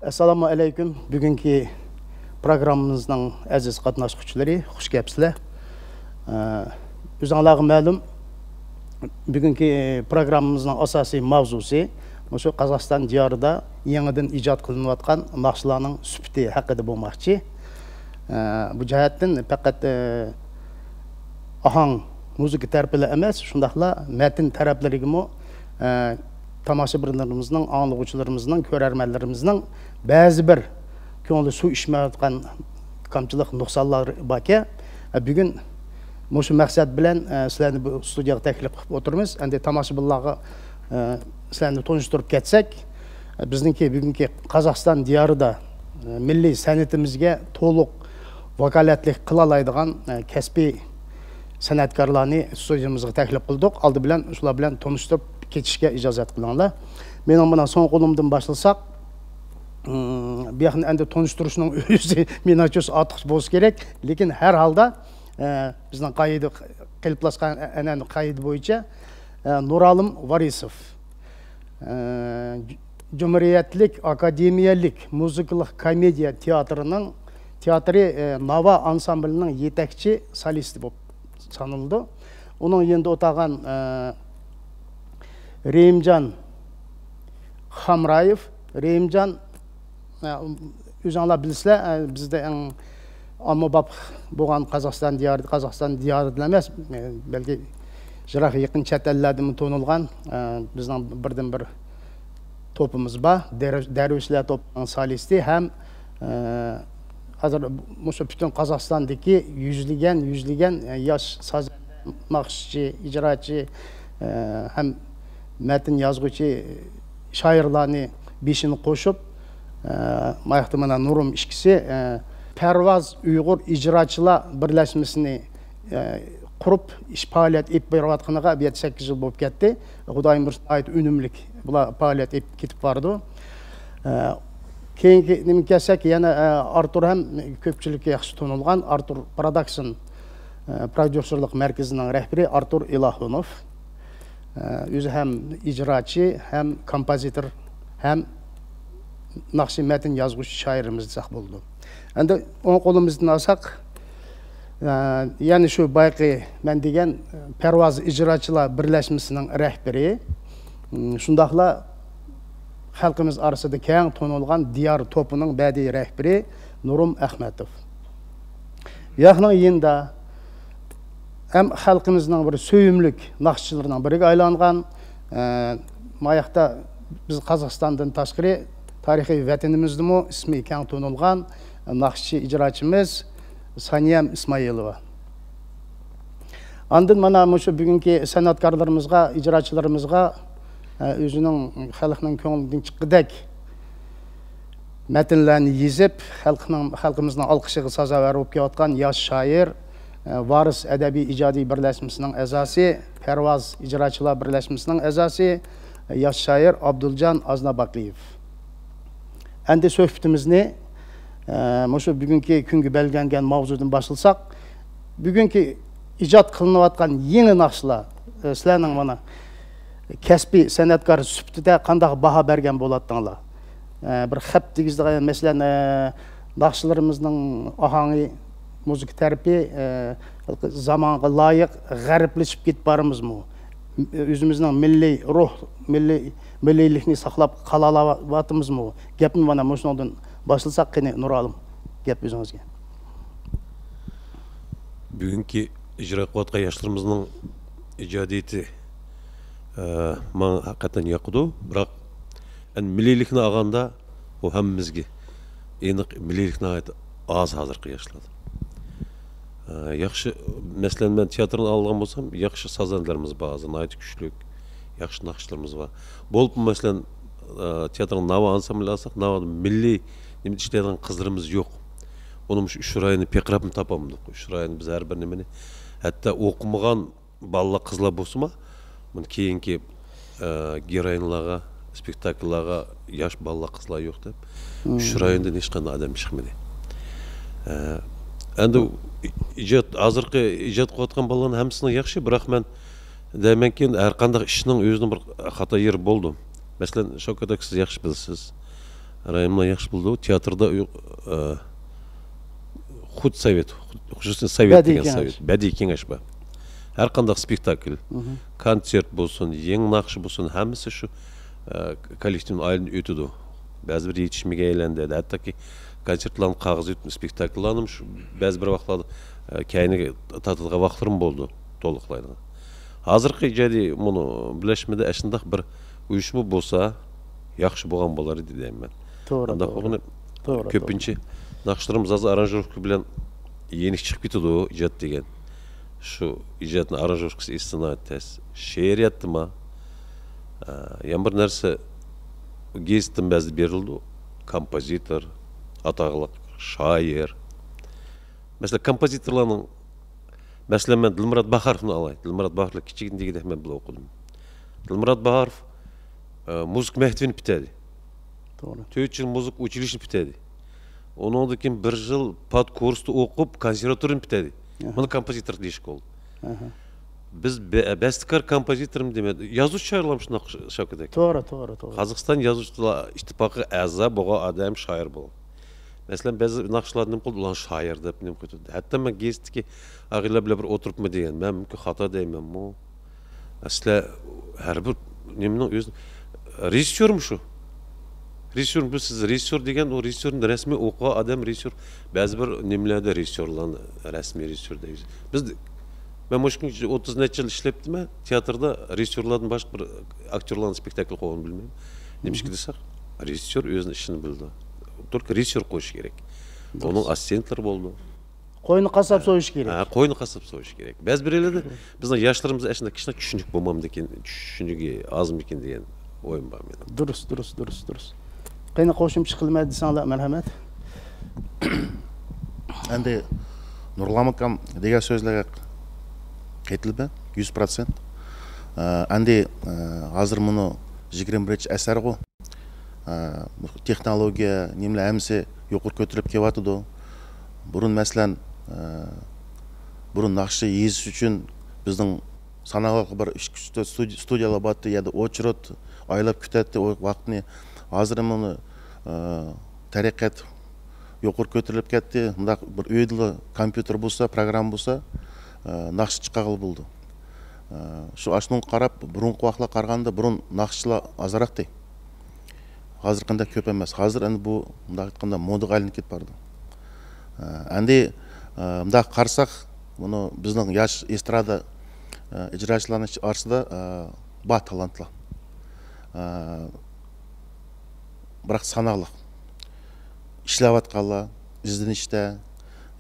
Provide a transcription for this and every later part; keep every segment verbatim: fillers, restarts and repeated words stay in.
ئەسسالامۇ ئەلەيكۇم. بۈگۈنكى پروگراممىمىزنىڭ ئەزىز قاتناشقۇچىلىرى، خۇش كەپسىلەر. ئە، ئۆزۈڭلارغا مەلۇم، بۈگۈنكى پروگراممىمىزنىڭ ئاساسىي ماۋزۇسى مۇشۇ قازاقىستان دىيارىدا يېڭىدىن ئىجاد قىلىنىۋاتقان ناخشىلارنىڭ سۈپىتى ھەققىدە بولماقچى. ئە، بۇ جەھەتتىن پەقەت، ئە، ئاھاڭ، مۇزىكا تەرىپىلا ئەمەس، شۇنداقلا مەتن تەرەپلىرىگىمۇ، ئە، تاماشىبىنلىرىمىزنىڭ، ئاڭلىغۇچىلىرىمىزنىڭ، كۆرەرمەنلىرىمىزنىڭ بەزى بىر كۆڭلى سۇ ئىچمەيۋاتقان كامچىلىق، نۇقسانلار باركەن. ئە، بۈگۈن مۇشۇ مەقسەت بىلەن، ئە، سىلەرنى بۇ ستۇدىيەگە تەكلىپ قىلىپ ئولتۇرىمىز. ئەمدى تاماشىبىنلارغا، ئە، سىلەرنى تونۇشتۇرۇپ كەتسەك، بىزنىڭكى بۈگۈنكى قازاقىستان دىيارىدا، ئە، مىللىي سەنئىتىمىزگە تولۇق ۋاكالەتلىك قىلالايدىغان، ئە، كەسپىي سەنئەتكارلارنى ستۇدىيىمىزغا تەكلىپ قىلدۇق. ئالدى بىلەن شۇلار بىلەن تونۇشتۇرۇپ كېتىشكە ئىجازەت قىلىڭلار. مېنىڭ مانا سول قولۇمدىن باشلىساق، ئىم، بۇ ياقنى ئەمدى تونۇشتۇرۇشنىڭ ئۆزى مېنىڭچە ئارتۇقچە بولسا كېرەك. لېكىن ھەر ھالدا، ئە، بىزنىڭ قائىدە، قېلىپلاشقان ئەنئەنە قائىدە بويىچە، ئە، نۇرئالىم ۋارىسوف، ئە، جۇمھۇرىيەتلىك ئاكادېمىيەلىك مۇزىكىلىق كومېدىيە تىياتىرىنىڭ، تىياتىرى، ئە، ناۋا ئانسامبىلىنىڭ يېتەكچى سولىستى بولۇپ سانىلىدۇ. ئۇنىڭ يېنىدا ئولتۇرغان، ئە، رېھىمجان خامرايېف، رېھىمجان، ئە، ئۆزۈڭلار بىلىسىلەر، ئە، بىزدە ئەڭ ئاممىباب بولغان قازاقىستان دىيارىدا، قازاقىستان دىيارىدىلا ئەمەس، ئە، بەلكى يىراق يېقىن چەت ئەللەردىمۇ تونۇلغان، ئە، بىزنىڭ بىردىنبىر توپىمىز بار. دەر-، دەرۋىشلەر توپىنىڭ سولىستى ھەم، ئە، ھازىر مۇشۇ پۈتۈن قازاقىستاندىكى يۈزلىگەن، يۈزلىگەن، ئە، ياش ساز ناخشىچى، ئىجراچى، ئە، ھەم مەتن يازغۇچى شائىرلارنى بېشىنى قوشۇپ، ئە، ماياقتا مانا نۇرۇم ئىككىسى، ئە، پەرۋاز ئۇيغۇر ئىجراچىلار بىرلەشمىسىنى، ئە، قۇرۇپ، ئىش پائالىيەت ئېلىپ بېرىۋاتقىنىغا بىر يەتتە سەككىز يىل بولۇپ كەتتى. خۇدايىم بۇيرۇسا ناھايىتى ئۈنۈملۈك بۇلار پائالىيەت ئېلىپ كېتىپ بارىدۇ. ئە، كېيىنكى نېمىگە كەلسەك، يەنە، ئە، ئارتۇر ھەم كۆپچىلىككە ياخشى تونۇلغان ئارتۇر پروداكشن، ئە، پروديۇسېرلىق مەركىزىنىڭ رەھبىرى ئارتۇر ئىلاھۇنوف. ئە، ئۆزى ھەم ئىجراچى، ھەم كومپوزىتور، ھەم ناخشا مەتن يازغۇچى شائىرىمىز دېسەك بولىدۇ. ئەمدى ئوڭ قولىمىزدىن ئالساق، ئە، يەنە شۇ بايىقى مەن دېگەن پەرۋاز ئىجراچىلار بىرلەشمىسىنىڭ رەھبىرى، م، شۇنداقلا خەلقىمىز ئارىسىدا كەڭ تونۇلغان دىيار توپىنىڭ بەدىئىي رەھبىرى نۇرۇم ئەخمەتوف. بۇ ياقنىڭ يېنىدا ھەم خەلقىمىزنىڭ بىر سۆيۈملۈك ناخشىچىلىرىنىڭ بىرىگە ئايلانغان، ئە، ماياقتا بىز قازاقىستاندىن تاشقىرى تارىخىي ۋەتىنىمىزدىمۇ ئىسمى كەڭ تونۇلغان ناخشىچى ئىجراچىمىز سانىيەم ئىسمائىلوۋا. ئاندىن مانا مۇشۇ بۈگۈنكى سەنئەتكارلىرىمىزغا، ئىجراچىلىرىمىزغا، ئە، ئۆزىنىڭ خەلقنىڭ كۆڭلىدىن چىققۇدەك مەتنلەرنى يېزىپ، خەلقنىڭ، خەلقىمىزنىڭ ئالقىشىغا سازاۋەر بولۇپ كېلىۋاتقان ياش شائىر، ئە، ۋارىس ئەدەبىي ئىجادىي بىرلەشمىسىنىڭ ئەزاسى، پەرۋاز ئىجراچىلار بىرلەشمىسىنىڭ ئەزاسى، ئە، ياش شائىر ئابدۇلجان ئازناباقىيېف. ئەمدى سۆھبىتىمىزنى، ئە، مۇشۇ بۈگۈنكى كۈنگە بەلگىلەنگەن ماۋزۇدىن باشلىساق، بۈگۈنكى ئىجاد قىلىنىۋاتقان يېڭى ناخشىلار، ئە، سىلەرنىڭ مانا كەسپىي سەنئەتكار سۈپىتىدە قانداق باھا بەرگەن بولاتتىڭلار؟ ئە، بىر خەپ دېگۈزىدىغان، مەسىلەن، ئە، ناخشىلىرىمىزنىڭ ئاھاڭى، مۇزىكا تەرىپى، ئە، زامانغا لايىق غەربلىشىپ كېتىپ بارىمىزمۇ؟ ئۆزىمىزنىڭ مىللىي روھ، مىللىي، مىللىيلىكنى ساقلاپ قالالاۋاتىمىزمۇ؟ گەپنى مانا مۇشۇنىڭدىن باشلىساق قېنى، نۇرئالىم، گەپ ئۆزىڭىزگە. بۈگۈنكى ئىجرا قىلىۋاتقان ياشلىرىمىزنىڭ ئىجادىيىتى، ئە، ماڭا ھەقىقەتەن ياقىدۇ. بىراق، ئەمدى مىللىيلىكنى ئالغاندا، ئۇ ھەممىمىزگە ئېنىق، مىللىيلىك ناھايىتى ئاز ھازىرقى ياشلاردا. ئە، ياخشى، مەسىلەن، مەن تىياتىرنى ئالغان بولسام، ياخشى سازەندىلىرىمىز بار، ھازىر ناھايىتى كۈچلۈك، ياخشى ناخشىچىلىرىمىز بار. بولۇپمۇ، مەسىلەن، ئە، تىياتىرنىڭ ناۋا ئانسامبىلى ئالساق، ناۋادا مىللىي نېمە ئىشلەيدىغان قىزلىرىمىز يوق. ئۇنىمۇ شۇ ئۈچ رايوننى پىرقىراپمۇ تاپالمىدۇق. ئۈچ رايون بىز ھەر بىر نېمىنى، ھەتتا ئوقۇمىغان بالىلار، قىزلار بولسىمۇ، مانا كېيىنكى، ئە، گېروئىنلارغا، سپېكتاكىللارغا ياش بالىلار، قىزلار يوق دەپ، مم، ئۈچ رايوندىن ھېچقانداق ئادەم چىقمىدى. ئە، ئەمدى ئىجاد، ھازىرقى ئىجاد قىلىۋاتقان بالىلارنىڭ ھەممىسىنىڭ ياخشى، بىراق مەن دەيمەنكى، ھەر قانداق ئىشنىڭ ئۆزىنىڭ بىر خاتا يېرى بولىدۇ. مەسىلەن، شاۋكەت ئاكا، سىز ياخشى بىلىسىز. رايىملار ياخشى بولىدۇ. تىياتىردا ئۇيغ-، ئە، خۇد سوۋېت، خۇد-، خۇسۇسىي سوۋېت بەدىئىي دېگەن كېڭەش. سوۋېت، بەدىئىي كېڭەش بار. ھەر قانداق سپېكتاكل، مھم. كونسېرت بولسۇن، يېڭى ناخشا بولسۇن، ھەممىسى شۇ، ئە، كوللېكتىپنىڭ ئالدىدىن ئۆتىدۇ. بەزى بىر يېتىشمىگەن ئەيلەندى. ھەتتاكى كونسېرتلارنى قەغەزگە ئۆتۈپ، سپېكتاكللارنىمۇ شۇ بەزى بىر ۋاقىتلاردا، ئە، كەينىگە تارتىدىغان ۋاقىتلىرىمۇ بولدى، تولۇقلايدىغان. ھازىرقى ئىجادىي مۇنۇ بىرلەشمىدە ئاشۇنداق بىر ئۇيۇشما بولسا، ياخشى بولغان بولار ئىدى دەيمەن. توغرا، ئانداق توغرا. بولغىنى توغرا، كۆپىنچە ناخشىلىرىمىز ھازىر ئارانژىروۋكا بىلەن يېنىك چىقىپ كېتىدۇ، ئىجاد دېگەن. شۇ ئىجادنى ئارانژىروۋكىسى ئېيتسا ناھايىتى تەس. شېئىرىيەتتىما، ئە، يەنە بىر نەرسە گېزىتتىن بەزىدە بېرىلىدۇ. كومپوزىتور، ئاتاقلىق شائىر. مەسىلەن، كومپوزىتورلارنىڭ، مەسىلەن، مەن دىلمۇرات باھاروفنى ئالاي. دىلمۇرات باھاروفنى كىچىكىدىن دېگۈدەك مەن بىللە ئوقۇدۇم. دىلمۇرات باھاروف، ئە، مۇزىكا مەكتىۋىنى پۈتتۈردى. توغرا. تۆت يىل مۇزىكا ئۇچىلىشنى پۈتتۈردى. ئۇنىڭدىن كېيىن بىر يىل پات كۇرستا ئوقۇپ، كونسېرۋاتورىنى پۈتتۈردى. ئاھا. مانا كومپوزىتور دېيىشكە بولىدۇ. ئاھا. بىز بە-، بەستىكار كومپوزىتورمۇ دېمەيدۇ. يازغۇچى شائىرلارمۇ شۇنداق شاكىدەك. توغرا، توغرا، توغرا. قازاقىستان يازغۇچىلار ئىتتىپاقىغا ئەزا بولغان ئادەم شائىر بولغان. مەسىلەن، بەزى ناخشىلار نېمە قىلدى، ئۇلارنى شائىر دەپ نېمە قىلدى. ھەتتا مەن گېزىتتىكى ئاغىنىلەر بىلەن بىر ئولتۇرۇپمۇ دېگەن، مەن مۇمكىن خاتا دەيمەنمۇ. سىلەر ھەر بىر نېمىنىڭ ئۆزى، رېژىسسيورمۇ شۇ؟ رېژىسسيور، بۇ سىز رېژىسسيور دېگەن، ئۇ رېژىسسيورنى رەسمىي ئوقۇغان ئادەم رېژىسسيور. بەزى بىر نېمىلەردە رېژىسسيورلارنى رەسمىي رېژىسسيور دەيمىز. بىز، مەن مۇشۇ كۈنگىچە ئوتتۇز نەچچە يىل ئىشلەپتىمەن، تىياتىردا رېژىسسيورلاردىن باشقا بىر ئاكتيورلارنى سپېكتاكل قويغىنىنى بىلمەيمەن. نېمىشقا دېسەك، رېژىسسيور ئۆزىنىڭ ئىشىنى بىلىدۇ. تولكا رېژىسسيور قويۇشى كېرەك. دۇرۇس. ئۇنىڭ ئاستېنتلىرى بولىدۇ. قوينى قاسساپ سويۇش كېرەك. ھە، قوينى قاسساپ سويۇش كېرەك. بەزى بىرەيلەردە بىزنىڭ ياشلىرىمىز ئاشۇنداق كىشىلەر چۈشىنىك بولمامدىكىن، چۈشىنىكى ئازمىكىن دېگەن ئويۇم بار مېنىڭ. دۇرۇس، دۇرۇس، دۇرۇس، دۇرۇس. قېنى قوشۇمچە قىلىمەن دېسەڭلار، مەرھەمەت. ئەمدى نۇرغۇلام ئاكام دېگەن سۆزلەرگە قېتىلىمەن، يۈز پىروتسېنت. ئە، ئەمدى، ئە، ھازىر مۇنۇ يىگىرمە بىرىنچى ئەسىرغۇ. ئە، تېخنولوگىيە، نېمىلەر ھەممىسى يۇقىرى كۆتۈرۈلۈپ كېلىۋاتىدۇ. بۇرۇن، مەسىلەن، ئە، بۇرۇن ناخشا يېزىش ئۈچۈن بىزنىڭ ساناقلىق بىر ئۈچ، ئۈچ، تۆت ستۇدىيە، ستۇدىيەلەر بارتتى، يەنە ئوچېرېد ئايلاپ كۈتەتتى ئۇ ۋاقىتنى. ھازىر مۇنۇ، ئە، تەرەققىيات يۇقىرى كۆتۈرۈلۈپ كەتتى. مۇنداق بىر ئۆيدىلا كومپيۇتېر بولسا، پروگرامما بولسا، ئە، ناخشا چىقارغىلى بولىدۇ. ئە، شۇ ئاشۇنىڭغا قاراپ، بۇرۇنقى ۋاقىتلارغا قارىغاندا بۇرۇن ناخشىچىلار ئازراقتى. ھازىرقىدەك كۆپ ئەمەس. ھازىر ئەمدى بۇ، مۇنداق ئېيتقاندا، مودىغا ئايلىنىپ كېتىپ بارىدۇ. ئە، ئەمدى، ئە، مۇنداق قارىساق، بۇنى بىزنىڭ ياش ئېسترادا، ئە، ئىجراچىلارنىڭ ئارىسىدا، ئە، بار تالانتلار. ئە، بىراق ساناقلىق. ئىشلەۋاتقانلار، ئىزدىنىشتە،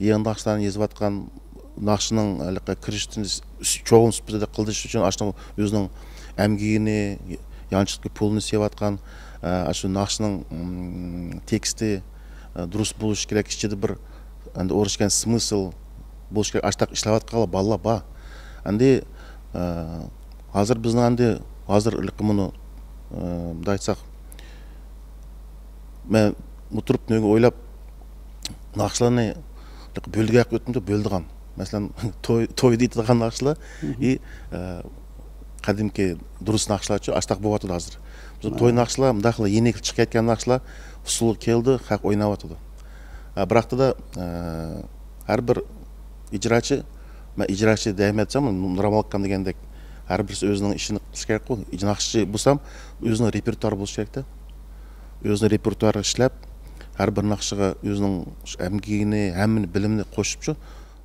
يېڭى ناخشىلارنى يېزىۋاتقان، ناخشىنىڭ ھېلىقى كىرىشتىن چوغۇن سۈپىتىدە قىلىش ئۈچۈن ئاشۇنىڭ ئۆزىنىڭ ئەمگىكىنى، يانچۇقتىكى پۇلىنى سېلىۋاتقان، ئە، ئاشۇ ناخشىنىڭ، ئىم، تېكىستى، ئە، دۇرۇس بولۇشى كېرەك، ئىچىدە بىر، ئەمدى ئورۇسچە ئېيتقاندا، سمىسل بولۇشى كېرەك، ئاشۇنداق ئىشلەۋاتقان بالىلار بار. ئەمدى، ئە، ھازىر بىزنىڭ ئەمدى ھازىر ھېلىقى مۇنۇ، ئە، مۇنداق ئېيتساق، مەن ئولتۇرۇپ نۆگە ئويلاپ، ناخشىلارنى بۆلگەك ئۆتۈمدە بۆلىدىغان. مەسىلەن، توي، تويدا ئېيتىدىغان ناخشىلار، مھم. ئى، ئە، قەدىمكى دۇرۇس ناخشىلارچۇ، ئاشتاق بولۇۋاتىدۇ ھازىر. بىزنىڭ توي ناخشىلار، مۇنداقلا يېنىك چىقىۋاتقان ناخشىلار ئۇسسۇلغا كەلدى، خەق ئويناۋاتىدۇ. ئە، بىراقتا-دا، ئە، ھەر بىر ئىجراچى، مەن ئىجراچى دەيمەن دېسەم، نۇرامال ئاكام دېگەندەك، ھەر بىرسى ئۆزىنىڭ ئىشىنى قىلىشى كېرەكقۇ. ناخشىچى بولسام، ئۆزىنىڭ رېپېرتوارى بولۇشى كېرەكتە. ئۆزىنىڭ رېپېرتوارىغا ئىشلەپ، ھەر بىر ناخشىغا ئۆزىنىڭ ئەمگىكىنى، ھەممىنى، بىلىمىنى قوشۇپچۇ،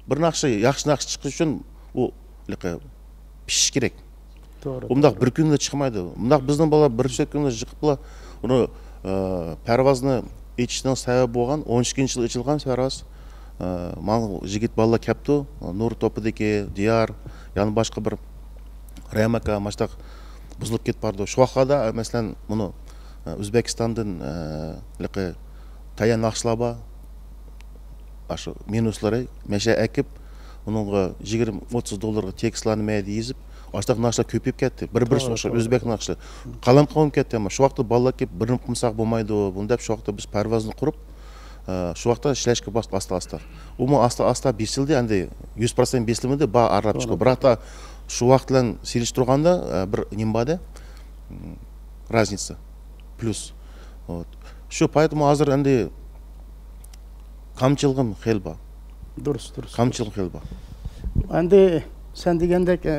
بىر ناخشا، ياخشى ناخشا چىقىش ئۈچۈن ئۇ ھېلىقى پىشىش كېرەك. توغرا، ئۇنداق توغرا. بىر كۈندە چىقمايدۇ. ئۇنداق بىزنىڭ بالىلار بىر نەچچە كۈندە چىقىپلا، ئۇنى، ئە، پەرۋازنى ئېچىشنىڭ سەۋەبى بولغان، ئون ئىككىنچى يىلى ئېچىلغان پەرۋاز. ئە، ماڭا يىگىت بالىلار كەپتۇ، نۇر توپىدىكى دىيار، يەنە باشقا بىر رەھىم ئاكا، ماشتاق بۇزۇلۇپ كېتىپ بارىدۇ. شۇ ۋاقىتلاردا، ئە، مەسىلەن، مۇنۇ، ئە، ئۆزبېكىستاندىن، ئە، ھېلىقى تەييار ناخشىلار بار. ئاشۇ مىنۇسلىرى مەشە ئەكىپ، ئۇنىڭغا يىگىرمە، ئوتتۇز دوللارغا تېكىستلارنى مەيدە يېزىپ، ئاشۇنداق ناخشىلار كۆپىيىپ كەتتى. بىر-بىرسىگە توغرا، ئوخشاش توغرا. ئۆزبەك ناخشىلىرى. قالام قالماپ كەتتى، ئەمما شۇ ۋاقىتتا بالىلار كېلىپ، بىرنى قىلمىساق بولمايدۇ، بۇنى دەپ، شۇ ۋاقىتتا بىز پەرۋازنى قۇرۇپ، ئە، شۇ ۋاقىتتا ئىشلەشكە باستى ئاستا-ئاستا. ئۇمۇ ئاستا-ئاستا بېسىلدى، ئەمدى يۈز پىروتسېنت بېسىلمىدى، بار ئارىلاپ چىقىپ. توغرا. بىراقتا شۇ ۋاقىت بىلەن سېلىشتۇرغاندا، ئە، بىر نېمە بار-دە، م، رازنىца، پليۇس. ۋوت. شۇ پايتىمۇ ھازىر ئەمدى كامچىلىقىم خېلى بار. دۇرۇس، دۇرۇس. كامچىلىقىم خېلى بار. ئەمدى سەن دېگەندەك، ئە،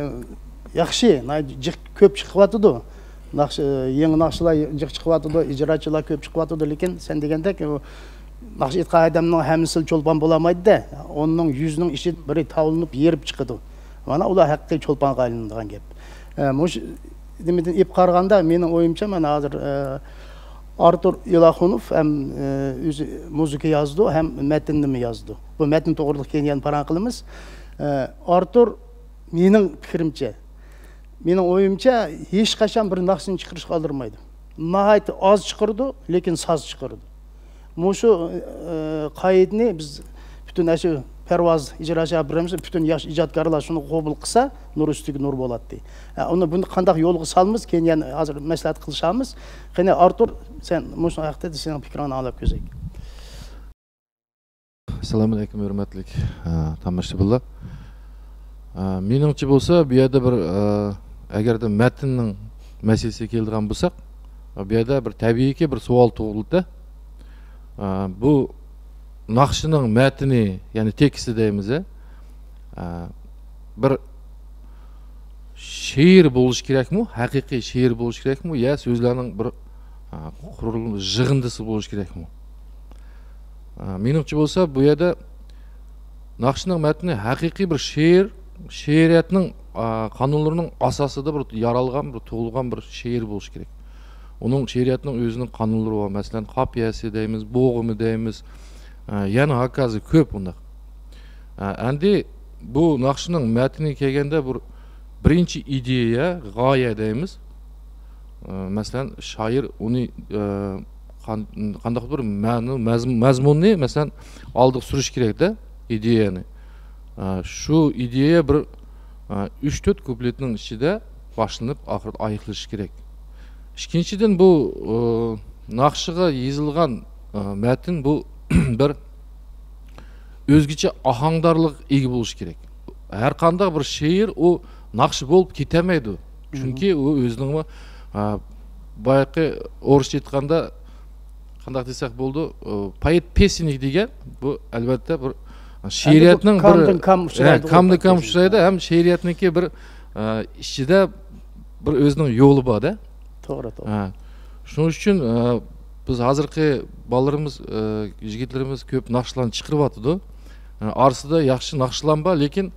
ياخشى، ناھايىتى جىق، كۆپ چىقىۋاتىدۇ. ناخشا، يېڭى ناخشىلار جىق چىقىۋاتىدۇ، ئىجراچىلار كۆپ چىقىۋاتىدۇ، لېكىن سەن دېگەندەك، ئۇ ناخشا ئېيتقان ئادەمنىڭ ھەممىسى چولپان بولالمايدۇ-دە. ئوننىڭ، يۈزنىڭ ئىچىدىن بىرى تاۋلىنىپ، يېرىپ چىقىدۇ. مانا ئۇلار ھەقىقىي چولپانغا ئايلىنىدىغان گەپ. ئە، مۇشۇ نېمىدىن ئېلىپ قارىغاندا، مېنىڭ ئويۇمچە، مانا ھازىر، ئە، ئارتۇر ئىلاخۇنوف ھەم، ئە، ئۆزى مۇزىكا يازىدۇ، ھەم مەتنىمۇ يازىدۇ. بۇ مەتن توغرىلىق كېيىن يەنە پاراڭ قىلىمىز. ئە، ئارتۇر، مېنىڭ پىكرىمچە، مېنىڭ ئويۇمچە، ھېچقاچان بىر ناخشىنى چىقىرىشقا ئالدىرىمايدۇ. ناھايىتى ئاز چىقىرىدۇ، لېكىن ساز چىقىرىدۇ. مۇشۇ، ئە، قائىدىنى بىز پۈتۈن ئاشۇ پەرۋاز ئىجرا شاپىرىمىز، پۈتۈن ياش ئىجادكارلار شۇنى قوبۇل قىلسا، نۇر ئۈستىگە نۇر بولاتتى. ئە، ئۇنى بۇنى قانداق يولغا سالىمىز، كېيىن يەنە ھازىر مەسلىھەت قىلىشامىز. قېنى، ئارتۇر، سەن مۇشۇ ھەقتە سېنىڭ پىكرىڭنى ئاڭلاپ كۆرەيلى. ئەسسالامۇ ئەلەيكۇم، ھۆرمەتلىك، ئە، تاماشىبىنلار. ئە، مېنىڭچە بولسا، بۇ يەردە بىر، ئە، ئەگەردە مەتننىڭ مەسىلىسىگە كېلىدىغان بولساق، بۇ يەردە بىر تەبىئىيكى بىر سوئال تۇغۇلىدۇ. ئە، بۇ ناخشىنىڭ مەتنى، يەنى تېكىستى دەيمىز، ئە، بىر شېئىر بولۇشى كېرەكمۇ؟ ھەقىقىي شېئىر بولۇشى كېرەكمۇ؟ يا سۆزلەرنىڭ بىر، ئە، قۇرۇلما يىغىندىسى بولۇشى كېرەكمۇ؟ ئە، مېنىڭچە بولسا، بۇ يەردە ناخشىنىڭ مەتنى ھەقىقىي بىر شېئىر، شېئىرىيەتنىڭ، ئە، قانۇنلىرىنىڭ ئاساسىدا بىر يارالغان، بىر تۇغۇلغان بىر شېئىر بولۇشى كېرەك. ئۇنىڭ، شېئىرىيەتنىڭ ئۆزىنىڭ قانۇنلىرى بار. مەسىلەن، قاپىيەسى دەيمىز، بوغۇمى دەيمىز، ئە، يەنە ھاكازا كۆپ ئۇنداق. ئە، ئەمدى بۇ ناخشىنىڭ مەتنىگە كەلگەندە، بىر، بىرىنچى ئىدىيە، غايە دەيمىز. ئە، مەسىلەن، شائىر ئۇنى، ئە، قان-، قانداقتۇر بىر مەنۇ-، مەزم-، مەزمۇننى، مەسىلەن، ئالدىغا سۈرۈش كېرەكتە، ئىدىيەنى. ئە، شۇ ئىدىيە بىر، ئە، ئۈچ تۆت كۇپلېتنىڭ ئىچىدە باشلىنىپ، ئاخىرىدا ئايىغلىشىشى كېرەك. ئىككىنچىدىن، بۇ، ئە، ناخشىغا يېزىلغان، ئە، مەتن بۇ بىر ئۆزگىچە ئاھاڭدارلىققا ئىگە بولۇشى كېرەك. ھەر قانداق بىر شېئىر ئۇ ناخشا بولۇپ كېتەلمەيدۇ. چۈنكى ئۇ ئۆزىنىڭ، ئە، بايىقى ئورۇسچە ئېيتقاندا، قانداق دېسەك بولىدۇ، ئۇ، پوئېت پېسنىك دېگەن، بۇ، ئەلۋەتتە، بىر شېئىرىيەتنىڭ بىر، كامدىن كام ئۇچرايدۇ، ھە، كامدىن كام ئۇچرايدۇ ھەم شېئىرىيەتنىڭكى بىر، ئە، ئىچىدە بىر ئۆزىنىڭ يولى بار-دە. توغرا، توغرا. ھە. شۇنىڭ ئۈچۈن، ئە، بىز ھازىرقى بالىلىرىمىز، ئە، يىگىتلىرىمىز كۆپ ناخشىلارنى چىقىرىۋاتىدۇ. ئە، ئارىسىدا ياخشى ناخشىلار بار، لېكىن،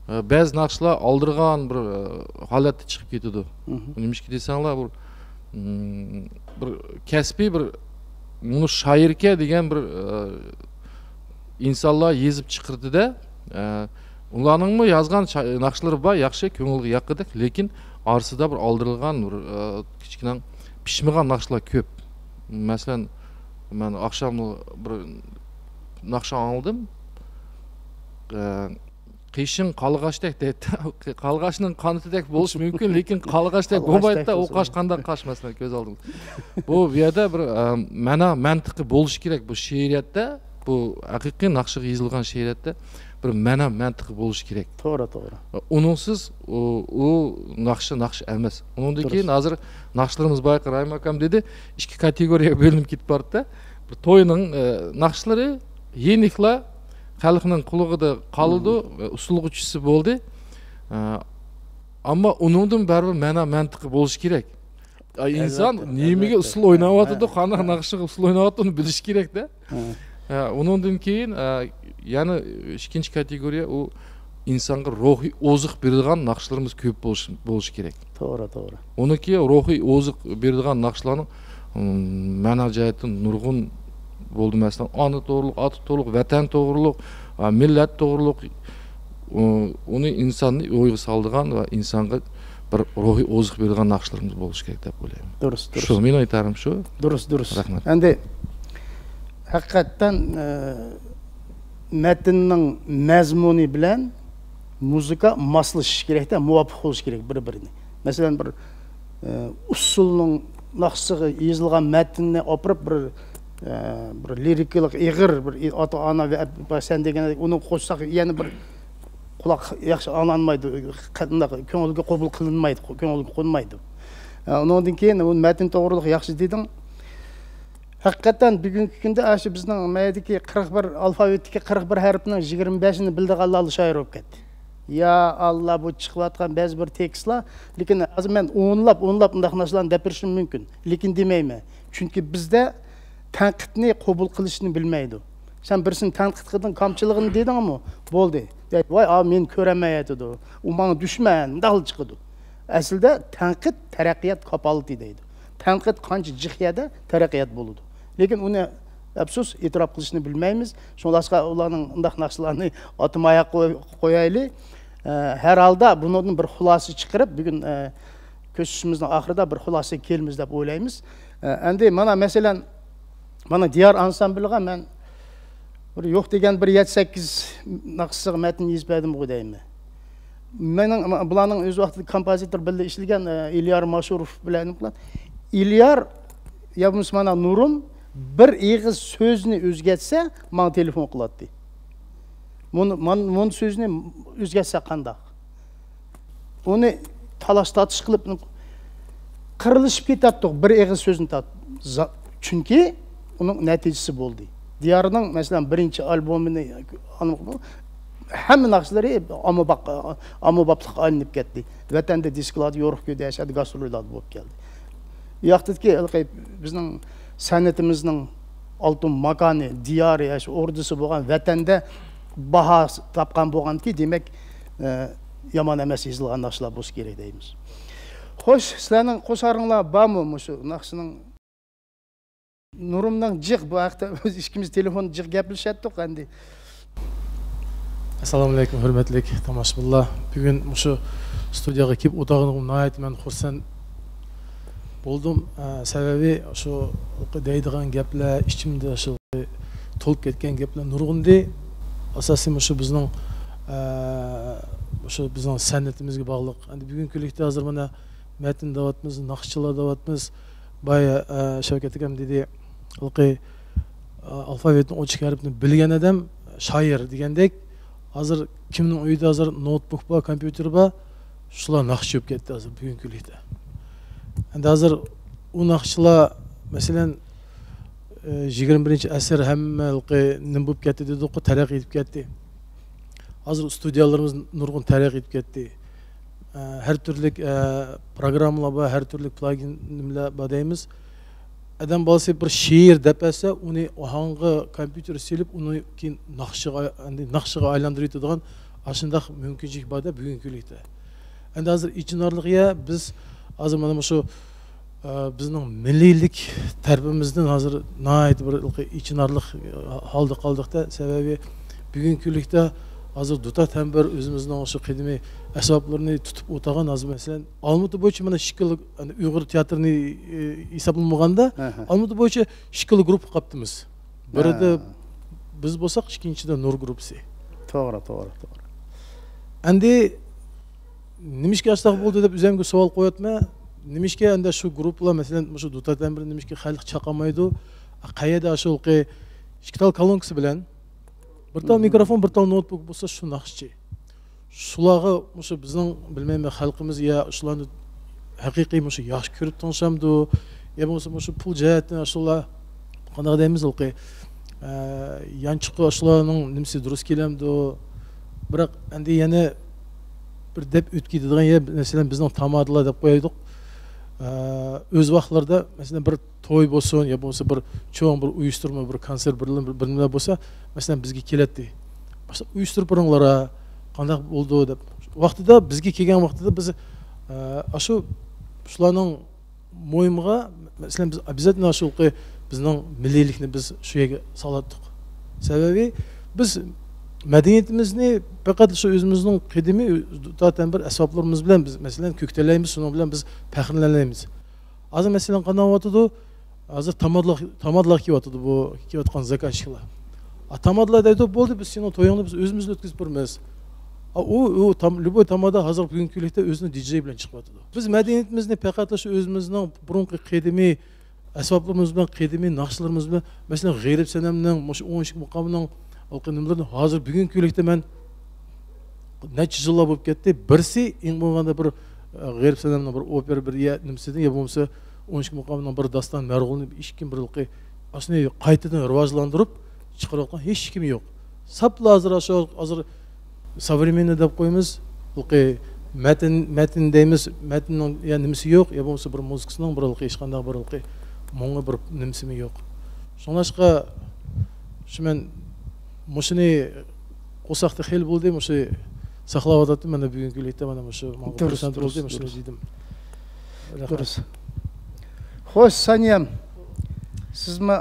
ئە، بەزى ناخشىلار ئالدىرىغان بىر، ئە، ھالەتتە چىقىپ كېتىدۇ. نېمىشقا دېسەڭلار، بىر، م، بىر كەسپىي بىر مۇنۇ شائىركەن دېگەن بىر، ئە، ئىنسانلار يېزىپ چىقىردى-دە، ئە، ئۇلارنىڭمۇ يازغان شا-، ناخشىلىرى بار، ياخشى، كۆڭۈلگە ياققۇدەك، لېكىن ئارىسىدا بىر ئالدىرىلغان بىر، ئە، كىچىككىنە پىشمىغان ناخشىلار كۆپ. مەسىلەن، مەن ئاخشام بىر ناخشا ئاڭلىدىم. ئە، قېشىڭ قالغاچتەك دەيدۇ. قالغاچنىڭ قانىتىدەك بولۇشى مۇمكىن، لېكىن قالغاچتەك بولمايدۇ-دە، ئۇ قاش قانداق قاش، مەسىلەن، كۆز ئالدىڭدا. بۇ، بۇ يەردە بىر، ئە، مەنا مەنتىقى بولۇشى كېرەك بۇ شېئىرىيەتتە، بۇ ھەقىقىي ناخشىغا يېزىلغان شېئىرىيەتتە بىر مەنا مەنتىقى بولۇشى كېرەك. توغرا، توغرا. ئۇنىڭسىز ئۇ، ئۇ ناخشا ناخشا ئەمەس. ئۇنىڭدىن كېيىن ھازىر ناخشىلىرىمىز بار، راھىم ئاكام دېدى، ئىككى كاتېگورىيەگە بۆلۈنۈپ كېتىپ بارىدۇ-دە. بىر توينىڭ، ئە، ناخشىلىرى يېنىكلا خەلقنىڭ قۇلىقىدا قالىدۇ، ئۇسسۇلغا چۈشسە بولدى. ئە، ئەمما ئۇنىڭدىن بەرىبىر مەنا مەنتىقى بولۇشى كېرەك. ئە، ئىنسان نېمىگە ئۇسسۇل ئويناۋاتىدۇ، قانداق ناخشىغا ئۇسسۇل ئويناۋاتىدۇ، ئۇنى بىلىشى كېرەكتە. ئە، ئۇنىڭدىن كېيىن، ئە، يەنە ئىككىنچى كاتېگورىيە، ئۇ ئىنسانغا روھىي ئوزۇق بېرىدىغان ناخشىلىرىمىز كۆپ بولۇشى، بولۇشى كېرەك. توغرا، توغرا. ئۇنىڭكى روھىي ئوزۇق بېرىدىغان ناخشىلارنىڭ، ئىم، مەنا جەھەتتىن نۇرغۇن بولدى. مەسىلەن، ئانا توغرۇلۇق، ئاتا توغرۇلۇق، ۋەتەن توغرۇلۇق، ئا، مىللەت توغرۇلۇق، ئۇ، ئۇنى ئىنساننى ئويغا سالىدىغان ۋە ئىنسانغا بىر روھىي ئوزۇق بېرىدىغان ناخشىلىرىمىز بولۇشى كېرەك دەپ ئويلايمەن. دۇرۇس، دۇرۇس. شۇ، مېنىڭ ئېيتارىم شۇ. دۇرۇس، دۇرۇس. رەھمەت. ئەمدى ھەقىقەتەن، ئە، مەتننىڭ مەزمۇنى بىلەن مۇزىكا ماسلىشىشى كېرەكتە، مۇۋاپىق بولۇشى كېرەك بىر-بىرىنى. مەسىلەن، بىر، ئە، ئۇسسۇلنىڭ ناخشىسىغا يېزىلغان مەتننى ئاپىرىپ بىر، ئە، بىر لىرىكىلىق ئېغىر بىر ئاتا-ئانا ۋە ئەپ-، سەن دېگەندەك ئۇنى قوشساق يەنە بىر قۇلاق ياخشى ئاڭلانمايدۇ، قانداق كۆڭۈلگە قوبۇل قىلىنمايدۇ، كۆڭۈلگە قونمايدۇ. ئە، ئۇنىڭدىن كېيىن ئۇ مەتن توغرۇلۇق ياخشى دېدىڭ. ھەقىقەتەن بۈگۈنكى كۈندە ئاشۇ بىزنىڭ مەيدىكى قىرىق بىر ئالفاۋىتتىكى قىرىق بىر ھەرپنىڭ يىگىرمە بەشىنى بىلىدىغانلار شائىر بولۇپ كەتتى. يا ئاللا، بۇ چىقىۋاتقان بەزى بىر تېكىستلار، لېكىن ھازىر مەن ئونلاپ، ئونلاپ مۇنداق نەرسىلەرنى دەپ بېرىشىم مۇمكىن. لېكىن دېمەيمەن. چۈنكى بىزدە تەنقىدنى قوبۇل قىلىشنى بىلمەيدۇ. سەن بىرسىنى تەنقىد قىلدىڭ، كامچىلىقىنى دېدىڭمۇ؟ بولدى. دەيدۇ، ۋاي، ئا، مېنى كۆرەلمەيۋاتىدۇ. ئۇ ماڭا دۈشمەن، مۇنداقلا چىقىدۇ. ئەسلىدە تەنقىد تەرەققىيات كاپالىتى دەيدۇ. تەنقىد قانچە جىق يەردە تەرەققىيات بولىدۇ. لېكىن ئۇنى، ئەپسۇس، ئېتىراپ قىلىشنى بىلمەيمىز. شۇڭلاشقا ئۇلارنىڭ ئۇنداق ناخشىلارنى ئاتىماياق قوي-، قويايلى. ئە، ھەر ھالدا بۇنىڭدىن بىر خۇلاسە چىقىرىپ، بۈگۈن، ئە، كۆرۈشۈشىمىزنىڭ ئاخىرىدا بىر خۇلاسىگە كېلىمىز دەپ ئويلايمىز. ئە، ئەمدى مانا، مەسىلەن، مانا دىيار ئانسامبىلىغا مەن بىر يوق دېگەن بىر يەتتە سەككىز ناخشىسىغا مەتن يېزىپ بەردىمغۇ دەيمەن. مېنىڭ، بۇلارنىڭ ئۆز ۋاقتىدا كومپوزىتور بىللە ئىشلىگەن، ئە، ئېليار ماشۇروف بىلەن، ئېليار يا بولمىسا مانا نۇرۇم بىر ئېغىز سۆزنى ئۆزگەرتسە، ماڭا تېلېفون قىلاتتى. مۇنۇ، مان-، مۇنۇ سۆزنى ئۆزگەرتسە قانداق؟ ئۇنى تالاش-تارتىش قىلىپ، قىرىلىشىپ كېتەتتۇق، بىر ئېغىز سۆزنى تارت-، زا-، چۈنكى ئۇنىڭ نەتىجىسى بولدى. دىيارنىڭ، مەسىلەن، بىرىنچى ئالبومىنى ھەممە ناخشىلىرى ئاممىباب-، ئاممىبابلىققا ئايلىنىپ كەتتى. ۋەتەندە دىسكىلاردا، يورۇق كۆيدە، يەر شارىدا گاستروللاردا بولۇپ كەلدى. ئۇ ياقتىكى ھېلىقى بىزنىڭ سەنئىتىمىزنىڭ ئالتۇن ماكانى، دىيارى، ئاشۇ ئوردىسى بولغان ۋەتەندە باھا تاپقان بولغانكى، دېمەك، ئە، يامان ئەمەس يېزىلغان ناخشىلار بولسا كېرەك دەيمىز. خوش، سىلەرنىڭ قوشارىڭلار بارمۇ مۇشۇ ناخشىنىڭ؟ نۇرۇمنىڭ جىق، بۇ ھەقتە ئۆز ئىككىمىز تېلېفوندا جىق گەپلىشەتتۇق ئەمدى. ئەسسالامۇئەلەيكۇم، ھۆرمەتلىك تاماشىبىنلار. بۈگۈن مۇشۇ ستۇدىيەگە كېلىپ ئولتۇرغىنىمغا ناھايىتى مەن خۇرسەن بولدۇم. ئە، سەۋەبى شۇ دەيدىغان گەپلەر، ئىچىمدە شۇ تولۇپ كەتكەن گەپلەر نۇرغۇندى. ئاساسىي مۇشۇ بىزنىڭ، ئە، مۇشۇ بىزنىڭ سەنئىتىمىزگە باغلىق. ئەمدى بۈگۈنكى كۈنلۈكتە ھازىر مانا مەتن دەۋاتىمىز، ناخشىچىلار دەۋاتىمىز. بايا، ئە، شەۋكەت ئاكام دېدى، ھېلىقى، ئە، ئالفاۋىتنىڭ ئون ئىككى ھەرپىنى بىلگەن ئادەم شائىر دېگەندەك، ھازىر كىمنىڭ ئۆيىدە ھازىر نوتبۇك بار، كومپيۇتېر بار، شۇلار ناخشىچى بولۇپ كەتتى ھازىر بۈگۈنكى كۈنلۈكتە. ئەمدى ھازىر ئۇ ناخشىچىلار، مەسىلەن، ئە، يىگىرمە بىرىنچى ئەسىر ھەممە ھېلىقى نېمە بولۇپ كەتتى دېدۇققۇ، تەرەققىي ئېتىپ كەتتى. ھازىر ستۇدىيالىرىمىز نۇرغۇن تەرەققىي ئېتىپ كەتتى. ئە، ھەر تۈرلۈك، ئە، پروگراممىلار بار، ھەر تۈرلۈك پلاگىن نېمىلەر بار دەيمىز. ئادەم بالىسى بىر شېئىر دەپ بەرسە، ئۇنى ئاھاڭغا كومپيۇتېر سېلىپ، ئۇنى كېيىن ناخشىغا، ئەمدى ناخشىغا ئايلاندۇرۇۋېتىدىغان ئاشۇنداق مۇمكىنچىلىك بار-دە بۈگۈنكى كۈنلۈكتە. ئەمدى ھازىر ئېچىنارلىق يەر، بىز ھازىر مانا مۇشۇ، ئە، بىزنىڭ مىللىيلىك تەرىپىمىزدىن ھازىر ناھايىتى بىر ئېچىنارلىق، ئە، ھالدا قالدۇق-دە. سەۋەبى بۈگۈنكى كۈنلۈكتە ھازىر دۇتا تەمبۇر ئۆزىمىزنىڭ شۇ قەدىمىي ئەسۋابلىرىنى تۇتۇپ ئولتۇرغان، ھازىر مەسىلەن، ئالمۇتا بويىچە مانا ئىككىلا، يەنى ئۇيغۇر تىياتىرىنى، ئى، ھېسابلىمىغاندا، ئالمۇتا بويىچە ئىككىلا گۇرۇپپا قاپتىمىز. بىرىدە بىز بولساق، ئىككىنچىدە نۇر گۇرۇپپىسى. توغرا، توغرا، توغرا. ئەمدى نېمىشقا ئاشۇنداق بولدى دەپ ئۆزۈمگە سوئال قويۇۋاتىمەن. نېمىشقا ئەمدى شۇ گۇرۇپپىلار، مەسىلەن، مۇشۇ دۇتا تەمبۇر نېمىشقا خەلق چاقالمايدۇ؟ قەيەردە شۇ ئىككى تال كالونكىسى بىلەن بىر تال مىكروفون، بىر تال نوتبۇك بولسا شۇ ناخشىچى. شۇلارغا مۇشۇ بىزنىڭ، بىلمەيمەن، خەلقىمىز يا شۇلارنى ھەقىقىي مۇشۇ ياخشى كۆرۈپ تىڭشامدۇ، يا بولمىسا مۇشۇ پۇل جەھەتتىن شۇلار قانداق دەيمىز، ھېلىقى، ئە، يانچۇقى شۇلارنىڭ نېمىسى دۇرۇس كېلەمدۇ؟ بىراق ئەمدى يەنە بىر دەپ ئۆتكەي دەيدىغان يەر، مەسىلەن، بىزنىڭ تامادىلار دەپ قويايلۇق. ئە، ئۆز ۋاقىتلىرىدا، مەسىلەن، بىر توي بولسۇن يا بولمىسا بىر چوڭ بىر ئۇيۇشتۇرما، بىر كونسېرت، بىر، بىر نېمىلەر بولسا، مەسىلەن، بىزگە كېلەتتى. مەسىلەن، ئۇيۇشتۇرۇپ بېرىڭلار، قانداق بولىدۇ دەپ. ۋاقتىدا، بىزگە كەلگەن ۋاقتىدا بىز، ئە، ئاشۇ شۇلارنىڭ مۇھىمغا، مەسىلەن، بىز ئوبيازاتنى ئاشۇ بىزنىڭ مىللىيلىكنى بىز شۇ يەرگە سالاتتۇق. سەۋەبى، بىز مەدەنىيىتىمىزنى پەقەت شۇ ئۆزىمىزنىڭ قەدىمىي دۇتا تەمبۇر ئەسۋابلىرىمىز بىلەن بىز، مەسىلەن، كۆكتەلەيمىز، شۇنىڭ بىلەن بىز پەخىرلەنەلەيمىز. ھازىر مەسىلەن قانداق بولۇۋاتىدۇ؟ ھازىر تامادىلار، تامادىلار كېلىۋاتىدۇ، بۇ كېلىۋاتقان زاكازچىكلار. ئا، تامادىلار دەيدۇ، بولدى، بىز سېنىڭ تويۇڭنى بىز ئۆزىمىز ئۆتكۈزۈپ بېرىمىز. ئا، ئۇ، ئۇ تام-، لوبوي تامادا ھازىر بۈگۈنكى كۈنلۈكتە ئۆزىنىڭ دىجېيى بىلەن چىقىۋاتىدۇ. بىز مەدەنىيىتىمىزنى پەقەتلا شۇ ئۆزىمىزنىڭ بۇرۇنقى قەدىمىي ئەسۋابلىرىمىز بىلەن، قەدىمىي ناخشىلىرىمىز بىلەن، مەسىلەن، غېرىب سەنەمنىڭ، مۇشۇ ئون ئىككى مۇقامنىڭ ھېلىقى نېمىلىرىنى ھازىر بۈگۈنكى كۈنلۈكتە مەن نەچچە يىللار بولۇپ كەتتى. بىرسى، ئەڭ بولغاندا بىر، ئە، غېرىب سەنەمنىڭ بىر ئوپېرا، بىر يە-، نېمىسىدىن، يا بولمىسا ئون ئىككى مۇقامنىڭ بىر داستان مەرغۇلىنى، ئىككى بىر ھېلىقى ئاشۇنى قايتىدىن راۋاجلاندۇرۇپ چىقىرىۋاتقان ھېچكىم يوق. ساپلا ھازىر شۇ، ھازىر سوۋرېمېننىي دەپ قويىمىز، بۇلقى مەتن، مەتن دەيمىز، مەتننىڭ يا نېمىسى يوق، يا بولمىسا بىر مۇزىكىسىنىڭ بىر ھېلىقى ھېچقانداق بىر ھېلىقى مۇڭى، بىر نېمىسىمۇ يوق. شۇڭلاشقا شۇ مەن مۇشۇنى قوساقتا خېلى بولدى، مۇشۇ ساقلاۋاتاتتىم. مانا بۈگۈنكى كۈنلۈكتە مانا مۇشۇ ماڭا دۇرۇس، خۇرسەن دۇرۇس، بولدى، مۇشۇنى دۇرۇس. دېدىم. رەھمەت. دۇرۇس. خوش، سانىيەم، سىزمۇ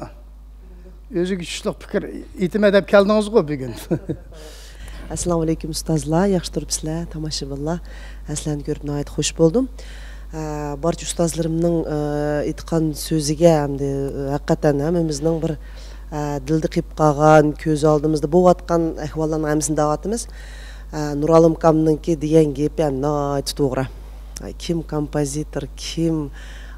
ئۆزىگە چۈشلۈق پىكىر ئېيتىمەن دەپ كەلدىڭىزغۇ بۈگۈن. ئەسسالامۇ ئەلەيكۇم ئۇستازلار، ياخشى تۇرۇپسىلەر، تاماشىبىنلار. سىلەرنى كۆرۈپ ناھايىتى خوش بولدۇم. ئە، بارچە ئۇستازلىرىمنىڭ، ئە، ئېيتقان سۆزىگە ئەمدى، ئە، ھەقىقەتەن ھەممىمىزنىڭ بىر، ئە، دىلدا قېلىپ قالغان، كۆز ئالدىمىزدا بولۇۋاتقان ئەھۋاللارنىڭ ھەممىسىنى دەۋاتىمىز. ئە، نۇرئالىم ئاكامنىڭكى دېگەن گېپى ناھايىتى توغرا. ئە، كىم كومپوزىتور، كىم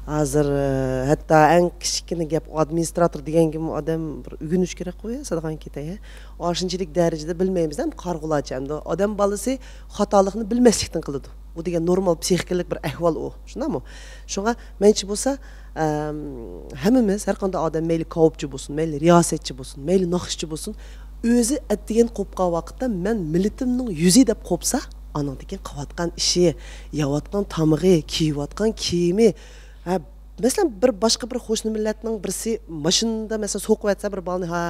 ھازىر، ئە، ھەتتا ئەڭ كىچىككىنە گەپ ئادمىنىستراتور دېگەن گېپىمۇ ئادەم بىر ئۆگىنىش كېرەك قوي، سادىغان كېتەي. ئاشۇنچىلىك دەرىجىدە بىلمەيمىز، ھەم قارىغۇلارچە ئەمدى ئادەم بالىسى خاتالىقنى بىلمەسلىكتىن قىلىدۇ. ئۇ دېگەن نورمال پسىخىكىلىق بىر ئەھۋال ئۇ. شۇنداقمۇ؟ شۇڭا مەنچە بولسا، ئەم، ھەممىمىز، ھەر قانداق ئادەم، مەيلى كاۋاپچى بولسۇن، مەيلى رىياسەتچى بولسۇن، مەيلى ناخشىچى بولسۇن، ئۆزى ئەتىگەن قوپقان ۋاقىتتا مەن مىللىتىمنىڭ يۈزى دەپ قوپسا، ئانىڭدىن كېيىن قىلىۋاتقان ئىشى، يەۋاتقان تامىقى، كىيىۋاتقان كىيىمى، ھە، مەسىلەن، بىر باشقا بىر قوشنا مىللەتنىڭ بىرسى ماشىنىدا، مەسىلەن، سوقۇۋەتسە بىر بالىنى، ھە،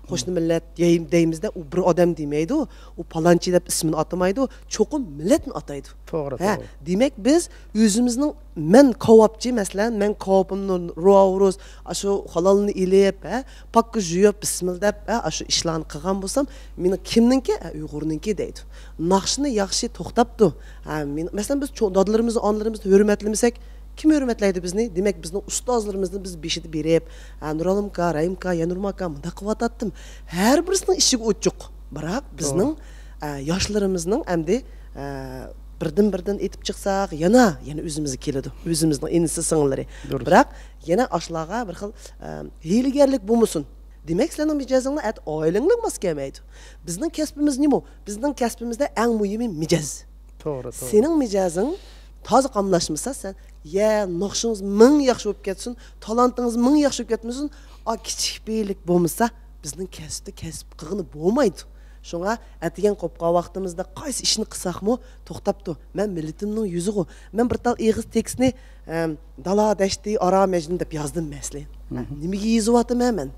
قوشنا مىللەت دەي-، دەيمىزدە، ئۇ بىر ئادەم دېمەيدۇ، ئۇ پالانچى دەپ ئىسمىنى ئاتىمايدۇ، چوقۇم مىللەتنى ئاتايدۇ. توغرا، ھە، توغرا. دېمەك، بىز ئۆزىمىزنىڭ، مەن كاۋاپچى، مەسىلەن، مەن كاۋىپىمنى راۋۇرۇس، ئاشۇ ھالالنى ئېلىپ، ھە، پاككا يۇيۇپ، بىسمىللا دەپ، ھە، ئاشۇ ئىشلارنى قىلغان بولسام، مېنىڭ كىمنىڭكى؟ ھە، ئۇيغۇرنىڭكى دەيدۇ. ناخشىنى ياخشى توختاپتۇ. ھە، مېنىڭ، مەسىلەن، بىز چوڭ دادىلىرىمىزنى، ئانىلىرىمىزنى ھۆرمەتلىمىسەك، كىم ھۆرمەتلەيدۇ بىزنى؟ دېمەك، بىزنىڭ ئۇستازلىرىمىزنى بىز بېشىدا بېرىپ، ھە، نۇرئالىم ئاكا، رەھىم ئاكا، يا نۇرما ئاكا مۇنداق قىلىۋاتاتتىم. ھەر بىرسىنىڭ ئىشىكى ئوچۇق. بىراق بىزنىڭ، توغرا. ئە، ياشلىرىمىزنىڭ ئەمدى، ئە، بىردىن-بىردىن ئېتىپ چىقساق، يەنە، يەنە ئۆزىمىزگە كېلىدۇ. ئۆزىمىزنىڭ ئىنىسى، سىڭىللىرى. دۇرۇس. بىراق يەنە ئاشۇلارغا بىر خىل، ئە، ھىيلىگەرلىك بولمىسۇن. دېمەك، سىلەرنىڭ مىجەزىڭلار ئەتە ئائىلەڭلارگە ماس كەلمەيدۇ. بىزنىڭ كەسپىمىز نېمە؟ بىزنىڭ كەسپىمىزدە ئەڭ مۇھىمى مىجەز. توغرا، توغرا. سېنىڭ مىجەزىڭ تازا قاملاشمىسا سەن، يە، ناخشىڭىز مىڭ ياخشى بولۇپ كەتسۇن، تالانتىڭىز مىڭ ياخشى بولۇپ كەتمىسۇن، ئا، كىچىك پېئىللىك بولمىسا، بىزنىڭ كەسىپتە كەسىپ قىلغىلى بولمايدۇ. شۇڭا ئەتىگەن قوپقان ۋاقتىمىزدا قايسى ئىشنى قىلساقمۇ، توختاپتۇ. مەن مىللىتىمنىڭ يۈزىغۇ. مەن بىر تال ئېغىز تېكىستنى، ئەم، دالا دەشتى ئارا مەجنۇن دەپ يازدىم مەسىلەن. مھم. نېمىگە يېزىۋاتىمەن مەن؟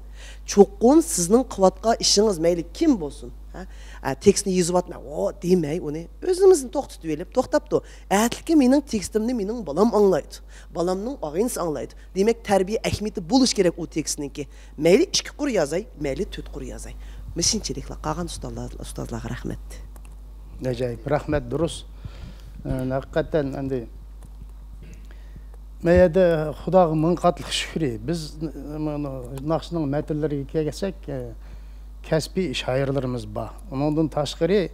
چوقۇم سىزنىڭ قىلىۋاتقان ئىشىڭىز مەيلى كىم بولسۇن، ھە؟ ئە، تېكىستنى يېزىۋاتىمەن، ئو، دېمەي ئۇنى. ئۆزىمىزنى توختىتىۋېلىپ، توختاپتۇ. ئەتىكى مېنىڭ تېكىستىمنى مېنىڭ بالام ئاڭلايدۇ. بالامنىڭ ئاغىنىسى ئاڭلايدۇ. دېمەك، تەربىيە ئەھمىيىتى بولۇش كېرەك ئۇ تېكىستنىڭكى. مەيلى ئىككى قۇر يازاي، مەيلى تۆت قۇر يازاي. مۇشۇنچىلىكلا قالغان ئۇستازلار، ئۇستازلارغا رەھمەت. ئاجايىپ، رەھمەت، دۇرۇس. ئە، ھەقىقەتەن ئەمدى مەن يەردە خۇداغا مىڭ قاتلىق شۈكرى. بىز، ئە، مانا ناخشىنىڭ مەتنلىرىگە كەلسەك، ئە، كەسپىي شائىرلىرىمىز بار. ئۇنىڭدىن تاشقىرى،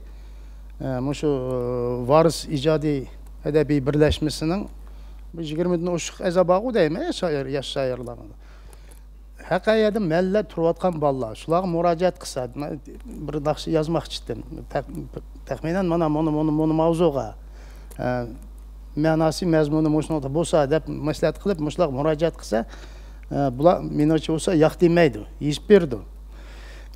ئە، مۇشۇ، ئە، ۋارىس ئىجادىي ئەدەبىي بىرلەشمىسىنىڭ بىر يىگىرمىدىن ئوشۇق ئەزا بارغۇ دەيمەن، شائىر، ياش شائىرلارنىڭ. ھەقىقەتەن مەللە تۇرۇۋاتقان بالىلار، شۇلارغا مۇراجىئەت قىلسا، مەن بىر ناخشا يازماقچى ئىدىم. تەخ-، تەخمىنەن مانا مۇنۇ، مۇنۇ، مۇنۇ ماۋزۇغا، ئە، مەناسى، مەزمۇنى مۇشۇنىڭدا بولسا دەپ مەسلىھەت قىلىپ، مۇشۇلارغا مۇراجىئەت قىلسا، ئە، بۇلار مېنىڭچە بولسا ياق دېمەيدۇ، يېزىپ بېرىدۇ.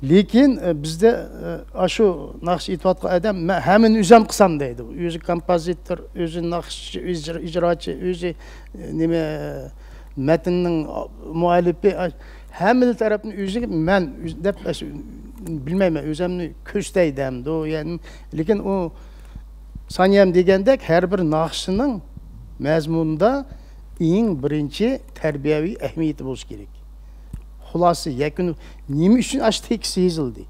لېكىن، ئە، بىزدە، ئە، ئاشۇ ناخشا ئېيتىۋاتقان ئادەم، مەن ھەممىنى ئۆزۈم قىلسام دەيدۇ. ئۆزى كومپوزىتور، ئۆزى ناخشىچى، ئۆزى ئىجرا-، ئىجراچى، ئۆزى، ئە، نېمە، مەتننىڭ مۇئەللىپى، ئا، ھەممىلا تەرەپنى ئۆزى مەن ئۆز-، دەپ ئەس-، بىلمەيمەن، ئۆزۈمنى كۆرسىتەي دەمدۇ، يەنى، لېكىن ئۇ سانىيەم دېگەندەك ھەر بىر ناخشىنىڭ مەزمۇنىدا ئەڭ بىرىنچى تەربىيەۋى ئەھمىيىتى بولۇشى كېرەك. خۇلاسە، يەكۈن، نېمە ئۈچۈن ئاشۇ تېكىست يېزىلدى؟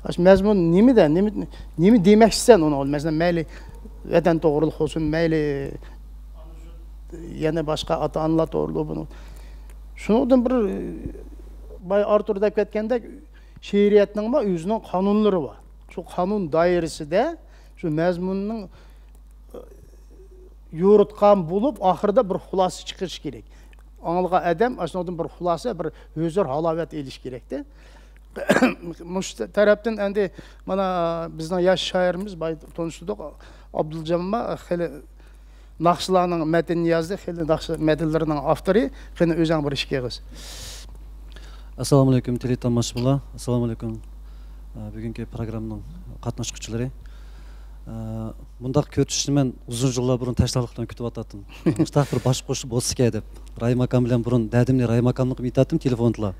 ئاشۇ مەزمۇن نېمىدە، نېمە، نېمە دېمەكچىسەن ئۇنىڭ؟ مەسىلەن، مەيلى ۋەتەن توغرۇلۇق بولسۇن، مەيلى يەنە باشقا ئاتا-ئانىلار توغرۇلۇق بولسۇن. شۇنىڭدىن بىر بايا ئارتۇر دەپ كەتكەندەك، شېئىرىيەتنىڭمۇ ئۆزىنىڭ قانۇنلىرى بار. شۇ قانۇن دائىرىسىدە شۇ مەزمۇننىڭ يورۇتقان بولۇپ، ئاخىرىدا بىر خۇلاسە چىقىرىش كېرەك. ئاڭلىغان ئادەم ئاشۇنىڭدىن بىر خۇلاسە، بىر ھۆزۈر، ھالاۋەت ئېلىش كېرەكتە. مۇشۇ تەرەپتىن ئەمدى مانا بىزنىڭ ياش شائىرىمىز بايا تونۇشتۇردۇق، ئابدۇلجانمۇ خېلى ناخشىلارنىڭ مەتنىنى يازدى، خېلى ناخشا مەتنلىرىنىڭ ئاپتورى. قېنى، ئۆزۈڭ بىر ئىككى ئېغىز. ئەسسالامۇئەلەيكۇم، تېلېتاماشىبىنلار. ئەسسالامۇئەلەيكۇم. ئە، بۈگۈنكى پروگراممىنىڭ قاتناشقۇچىلىرى. ئە، بۇنداق كۆرۈشۈشنى مەن ئۇزۇن يىللار بۇرۇن تەشنالىق بىلەن كۈتۈۋاتاتتىم. مۇشۇنداق بىر باش قوشۇش بولسىكەن دەپ. راھىم ئاكام بىلەن بۇرۇن دەردىمنى راھىم ئاكامنىڭقىغا ئېيتاتتىم تېلېفوندىلا.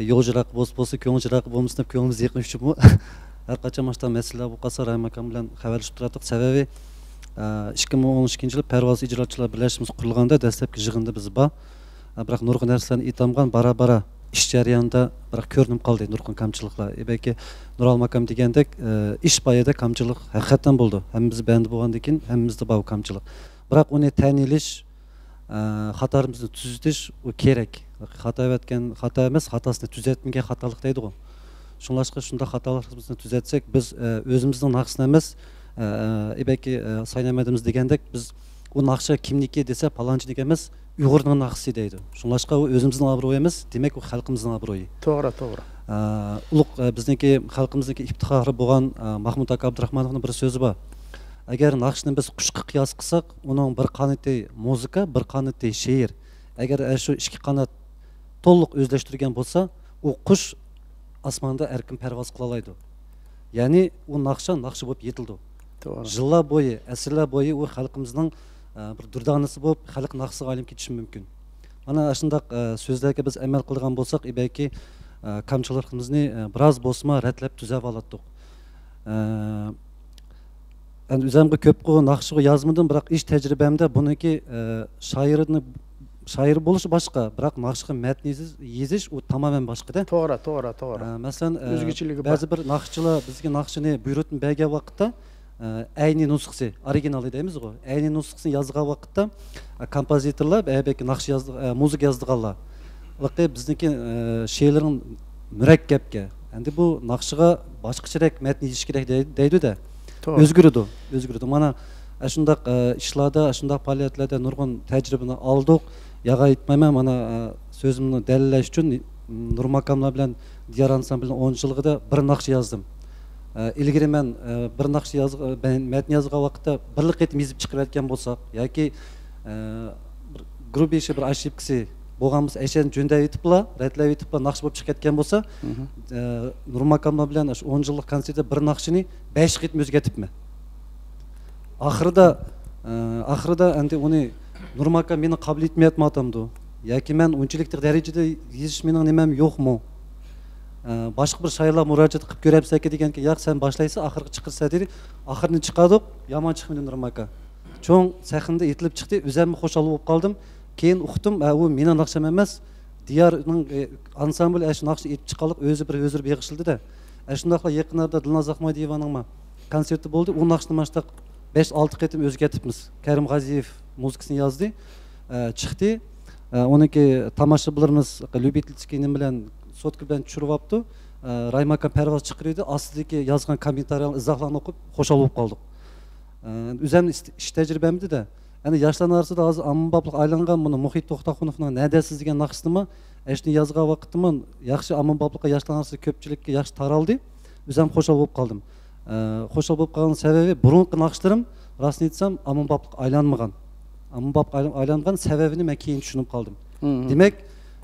يول يىراق بولسا بولسا، كۆڭۈل يىراق بولمىسۇن دەپ كۆڭلىمىز يېقىن ئۈچۈنمۇ. ھەر قاچان مۇشۇنداق مەسىلىلەر بولۇپ قالسا، راھىم ئاكام بىلەن خەۋەرلىشىپ تۇراتتۇق. سەۋەبى، ئە، ئىككى مىڭ ئون ئىككىنچى يىلى پەرۋاز ئىجراتچىلار بىرلەشمىسى قۇرۇلغاندا دەسلەپكى يىغىندا بىز بار. ئە، بىراق نۇرغۇن نەرسىلەرنى ئېيتالمىغان، بارا بارا ئىش جەريانىدا بىراق كۆرۈنۈپ قالدى نۇرغۇن كەمچىلىكلەر. ئە، بەلكى نۇرئالىم ئاكام دېگەندەك، ئە، ئىش پايىدا كەمچىلىك ھەقىقەتەن بولىدۇ. ھەممىمىز بەندە بولغاندىن كېيىن ھەممىمىزدە بار بۇ كەمچىلىك. بىراق ئۇنى تەن ئېلىش، ئە، خاتالىرىمىزنى تۈزىتىش ئۇ كېرەك. خاتا ئەۋەتكەن خاتا ئەمەس، خاتاسىنى تۈزەتمىگەن خاتالىق دەيدىغۇ. شۇڭلاشقا شۇنداق خاتالىقلىرىمىزنى تۈزەتسەك، بىز، ئە، ئۆزىمىزنىڭ ناخشىسىنى ئەمەس، ئە، ئە، بەلكى، ئە، ساينامەدىمىز دېگەندەك، بىز ئۇ ناخشا كىمنىكى دېسە، پالانچىنىڭكى ئەمەس، ئۇيغۇرنىڭ ناخشىسى دەيدۇ. شۇڭلاشقا ئۇ ئۆزىمىزنىڭ ئابرۇيى ئەمەس، دېمەك، ئۇ خەلقىمىزنىڭ ئابرۇيى. توغرا، توغرا. ئە، ئۇلۇغ، ئە، بىزنىڭكى خەلقىمىزنىڭكى ئىپتىخارى بولغان، ئە، ماھمۇد ئاكا ئابدۇراخمانوفنىڭ بىر سۆزى بار. ئەگەر ناخشىنى بىز قۇشقا قىياس قىلساق، ئۇنىڭ بىر قانىتى مۇزىكا، بىر قانىتى شېئىر. ئەگەر ئە شۇ ئىككى قانات تولۇق ئۆزلەشتۈرگەن بولسا، ئۇ قۇش ئاسماندا ئەركىن پەرۋاز قىلالايدۇ. يەنى ئۇ ناخشا ناخشا بولۇپ يېتىلىدۇ. توغرا. يىللار بويى، ئەسىرلەر بويى ئۇ خەلقىمىزنىڭ، ئە، بىر دۇردانىسى بولۇپ، خەلق ناخشىسىغا ئايلىنىپ كېتىشى مۇمكىن. مانا ئاشۇنداق، ئە، سۆزلەرگە بىز ئەمەل قىلغان بولساق، بەلكى، ئە، كەمچىلىكىمىزنى، ئە، بىراز بولسىمۇ رەتلەپ تۈزەپ ئالاتتۇق. ئە، ئەمدى ئۆزۈمگە كۆپكۇ ناخشىغا يازمىدىم، بىراق ئىش تەجرىبەمدە بۇنىڭكى، ئە، شائىرنى، شائىر بولۇشى باشقا، بىراق ناخشىغا مەتن يېزىش، يېزىش ئۇ تامامەن باشقىدە. توغرا، توغرا، توغرا. ئە، مەسىلەن، ئە، ئۆزگىچىلىكى بار. بەزى بىر ناخشىچىلار بىزگە ناخشىنى بۇيرۇتما بەرگەن ۋاقىتتا، ئە، ئەينى نۇسخىسى، ئورىگىنالى دەيمىزغۇ، ئەينى نۇسخىسىنى يازغان ۋاقىتتا، ئە، كومپوزىتورلار، ئە، بەلكى ناخشا يازدى-، ئە، مۇزىكا يازىدىغانلار، بىزنىڭكى، ئە، شېئىرلىرىڭ مۇرەككەپكەن. ئەمدى بۇ ناخشىغا باشقىچىرەك مەتن يېزىش كېرەك دەي-، دەيدۇ-دە. توغرا. ئۆزگىرىدۇ، ئۆزگىرىدۇ. مانا، ئە، شۇنداق، ئە، ئىشلاردا، شۇنداق پائالىيەتلەردە نۇرغۇن تەجرىبىنى ئالدۇق. يالغان ئېيتمايمەن، مانا، ئە، سۆزۈمنى دەلىللەش ئۈچۈن، م، نۇرماكاملار بىلەن دىيار ئانسامبىلىنىڭ ئون يىللىقىدا بىر ناخشا يازدىم. ئە، ئىلگىرى مەن، ئە، بىر ناخشا ياز-، ئە، مەن مەتن يازغان ۋاقىتتا بىرلا قېتىم يېزىپ چىقىرىۋەتكەن بولساق ياكى، ئە، بىر گۇرۇبىيشى بىر ئاشىپكىسى بولغان بولسا، ئەشەنى جۆندەپ ئېيتىپلا، رەتلەپ ئېيتىپلا ناخشا بولۇپ چىقىپ كەتكەن بولسا، مھم. ئە، نۇرماكاملار بىلەن شۇ ئون يىللىق كونسېرتتا بىر ناخشىنى بەش قېتىم ئۆزگەرتىپمەن. ئاخىرىدا، ئە، ئاخىرىدا ئەمدى ئۇنى نۇرماكا مېنى قابۇل ئېتمەيۋاتمامدۇ؟ ياكى مەن ئۇنچىلىك دەرىجىدە يېزىش مېنىڭ نېمەم يوقمۇ؟ ئە، باشقا بىر شائىرلار مۇراجىئەت قىلىپ كۆرەمسەنكى دېگەنكى، ياق، سەن باشلايسەن، ئاخىرقى چىقىرىسەن دېدى. ئاخىرىنى چىقاردۇق، يامان چىقمىدى نۇرماكا. چوڭ سەھنىدە ئېيتىلىپ چىقتى، ئۆزۈممۇ خۇشال بولۇپ قالدىم. كېيىن ئۇقتۇم، ئە، ئۇ مېنىڭ ناخشام ئەمەس، دىيارنىڭ، ئە، ئانسامبىلى ئاشۇ ناخشىنى ئېيتىپ چىققانلىق ئۆزى بىر ھۆزۈر بېغىشلىدى-دە. ئە، شۇنداقلا يېقىنلاردا دىلناز ئاخمادىيېۋانىڭمۇ كونسېرتى بولدى. ئۇ ناخشىنى مانا شۇنداق بەش-ئالتە قېتىم ئۆزگەرتىپمىز. كەرىم غازىيېۋ مۇزىكىسىنى يازدى. ئە، چىقتى. ئە، ئۇنىڭكى تاماشىبىنلىرىمىز ليۇبىتېلسكىي نېمە بىلەن سوتكا بىلەن چۈشۈرۈۋاپتۇ. ئە، راھىم ئاكام پەرۋاز چىقىرىۋىدى. ئاستىدىكى يازغان كوممېنتارىيەلەرنى، ئىزاھلارنى ئوقۇپ خۇشال بولۇپ قالدۇق. ئە، ئۆزۈمنىڭ ئىش، ئىش تەجرىبەمدە-دە. ئەنە ياشلارنىڭ ئارىسىدا ھازىر ئاممىبابلىققا ئايلانغان مانا مۇھىت توختاخۇنوفنىڭ نەدەسىز دېگەن ناخشىسىنىمۇ ئەشۇنى يازغان ۋاقىتتىمۇ ياخشى ئاممىبابلىققا ياشلارنىڭ ئارىسىدا كۆپچىلىككە ياخشى تارالدى. ئۆزۈم خۇشال بولۇپ قالدىم. ئە، خۇشال بولۇپ قالغان سەۋەبى بۇرۇنقى ناخشىلىرىم، راستىنى ئېيتسام، ئاممىبابلىققا ئايلانمىغان. ئاممىبابلىققا ئايلان-، ئايلانغان سەۋەبىنى مەن كېيىن چۈشىنىپ قالدىم. مھم. دېمەك،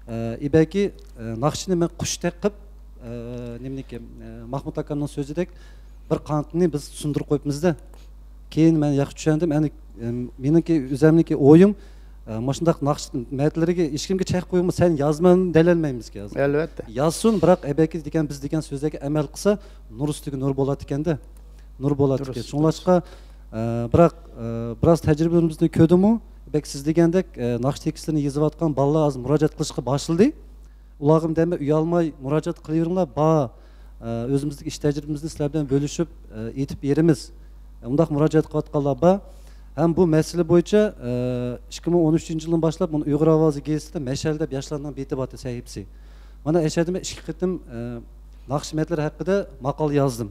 ئە، ئى بەلكى، ئە، ناخشىنى مەن قۇش تېقىپ، ئە، نېمىنىكى، ئە، ماھمۇت ئاكامنىڭ سۆزىدەك بىر قانىتىنى بىز سۇندۇرۇپ قويۇپمىز-دە. كېيىن مەن ياخشى چۈشەندىم. ئەنە، ئە، مېنىڭكى ئۆزەمنىڭكى ئويۇم، ئە، مۇشۇنداق ناخشا مەتلىرىگە ھېچكىمگە چەك قويۇڭمۇ، سەن يازما دەلەلمەيمىزكەن ھازىر. ئەلۋەتتە. يازسۇن، بىراق ئەبەكى دېگەن بىز دېگەن سۆزلەرگە ئەمەل قىلسا، نۇر ئۈستىگە نۇر بولاتتىكەن-دە. نۇر بولاتتىكەن. دۇرۇس، شۇڭلاشقا، ئە، بىراق، ئە، بىراز تەجرىبىلىرىمىزنى كۆردىمۇ، بەك سىز دېگەندەك، ئە، ناخشا تېكىستلىرىنى يېزىۋاتقان بالىلار ھازىر مۇراجىئەت قىلىشقا باشلىدى. ئۇلارغىمۇ دەيمەن، ئۇيالماي مۇراجىئەت قىلىۋېرىڭلار، بار، ئە، ئۆزىمىزدىكى ئىش تەجرىبىمىزنى سىلەر بىلەن بۆلۈشۈپ، ئە، ئېيتىپ بېرىمىز. ئۇنداق مۇراجىئەت قىلىۋاتقانلار بار. ھەم بۇ مەسىلە بويىچە، ئە، ئىككى مىڭ ئون ئۈچىنچى يىلدىن باشلاپ مانا ئۇيغۇر ئاۋازى گېزىتىدە مەشئەل دەپ ياشلارنىڭ بېتى بار سەھىپىسى. مانا ئەشەدە مەن ئىككى قېتىم، ئە، ناخشا مەتلىرى ھەققىدە ماقالە يازدىم.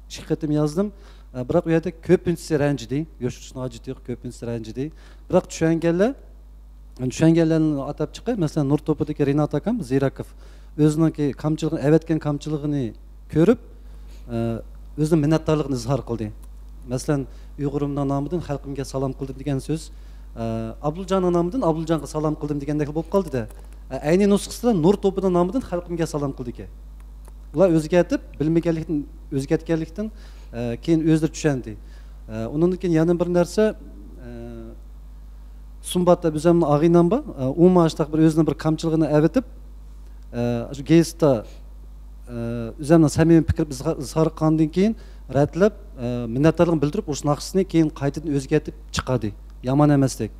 ئىككى قېتىم يازدىم. ئە، بىراق ئۇ يەردە كۆپىنچىسى رەنجىدى. يوشۇرۇشنىڭ ھاجىتى يوق، كۆپىنچىسى رەنجىدى. بىراق چۈشەنگەنلەر، چۈشەنگەنلەرنى ئاتاپ چىقاي. مەسىلەن، نۇر توپىدىكى رىنات ئاكام، زىراكوف، ئۆزىنىڭكى كامچىلىقىنى، ئەۋەتكەن كامچىلىقىنى كۆرۈپ، ئە، ئۆزىنىڭ مىننەتدارلىقىنى ئىزھار قىلدى. مەسىلەن، ئۇيغۇرۇمنىڭ نامىدىن خەلقىمگە سالام قىلدىم دېگەن سۆز، ئە، ئابدۇلجاننىڭ نامىدىن ئابدۇلجانغا سالام قىلدىم دېگەندەك بولۇپ قالدى-دە. ئەينى نۇسخىسىدا نۇر توپىنىڭ نامىدىن خەلقىمگە سالام قىلىدىكەن. ئۇلار ئۆزگەرتىپ، بىلمىگەنلىكتىن، ئۆزگەرتكەنلىكتىن، ئە، كېيىن ئۆزلىرى چۈشەندى. ئە، ئۇنىڭدىن كېيىن يەنە بىر نەرسە، ئە، سۇمبات دەپ ئۆزۈمنىڭ ئاغىنەم بار. ئە، ئۇمۇ ئاشتاق بىر ئۆزىنىڭ بىر كامچىلىقىنى ئەۋېتىپ، ئە، شۇ گېزىتتا، ئە، ئۆزۈمنىڭ سەمىمىي پىكىر ئىزھار، ئىزھار قىلغاندىن كېيىن رەتلەپ، ئە، مىننەتدارلىقىنى بىلدۈرۈپ، ئۇ ناخشىسىنى كېيىن قايتىدىن ئۆزگەرتىپ چىقاردى. يامان ئەمەستەك.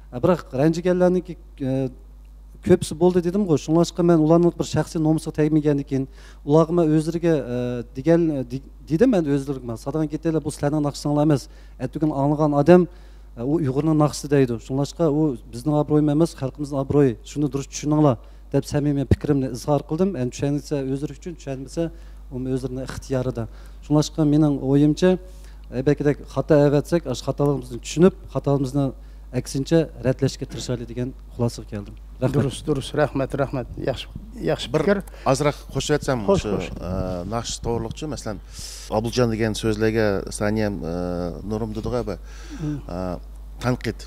ئە، بىراق رەنجىگەنلەرنىڭكى، ئە، كۆپىسى بولدى دېدىمغۇ، شۇڭلاشقا مەن ئۇلارنىڭ بىر شەخسىي نومۇسىغا تەگمىگەندىن كېيىن، ئۇلارغا مەن ئۆزلىرىگە، ئە، دېگەن، دې-، دېدىم مەن ئۆزلىرىگە، مەن سادىغان كېتەيلى، بۇ سىلەرنىڭ ناخشىسىڭلار ئەمەس، ئەتىگۈن ئاڭلىغان ئادەم، ئە، ئۇ ئۇيغۇرنىڭ ناخشىسى دەيدۇ. شۇڭلاشقا ئۇ بىزنىڭ ئابرۇيىمۇ ئەمەس، خەلقىمىزنىڭ ئابرۇيى. شۇنى دۇرۇس چۈشىنىڭلار، دەپ سەمىمىي پىكرىمنى ئىزھار قىلدىم. ئەمدى چۈشەنسە ئۆزلىرى ئۈچۈن، چۈشەنمىسە ئۇمۇ ئۆزلىرىنىڭ ئىختىيارىدا. شۇڭلاشقا مېنىڭ ئويۇمچە، ئە، بەلكىدەك خاتا ئەۋەتسەك، ئاشۇ خاتالىقىمىزنى چۈشىنىپ، خاتالىقىمىزنى ئەكسىنچە رەتلەشكە تىرىشايلى دېگەن خۇلاسىگە كەلدىم. رەھمەت. دۇرۇس، دۇرۇس. رەھمەت، رەھمەت. ياخشى، ياخشى بىر پىكىر. ئازراق قوشۇۋەتسەم، خوش، مۇشۇ، خوش. ئە، ناخشا توغرىلىقچۇ، مەسىلەن، ئابۇلجان دېگەن سۆزلەرگە سانىيەم، ئە، نۇرۇم دېدىغۇ بىر، مم. ئە، تەنقىد.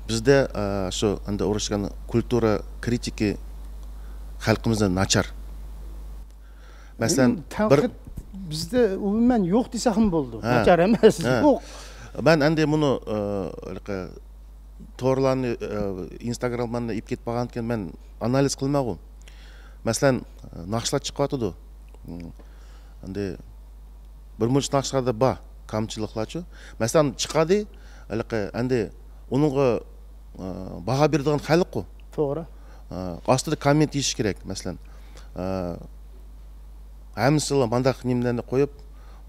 بىزدە، ئە، شۇ ئەمدى ئورۇسچە كۈلتۈرا كرىتىكى خەلقىمىزدە ناچار. مەسىلەن، مم، بىر تەنقىد بىزدە ئومۇمەن يوق دېسەكمۇ بولىدۇ. ھە. ناچار ئەمەس، ھە. يوق. مەن ئەمدى بۇنى، ئە، ھېلىقى تورلارنى، ئە، ئىنستاگراملارنى ئېلىپ كېتىپ بارغاندىكىن مەن ئانالىز قىلمايغۇ. مەسىلەن، ناخشىلار چىقىۋاتىدۇ. ئەمدى بىر مۇنچە ناخشىلاردا بار كامچىلىقلارچۇ. مەسىلەن، چىقاردى، ھېلىقى ئەمدى ئۇنىڭغا، ئە، باھا بېرىدىغان خەلققۇ. توغرا. ئە، ئاستىدا كوممېنت يېزىش كېرەك، مەسىلەن. ئە، ھەممىسىلا مانداق نېمىلەرنى قويۇپ،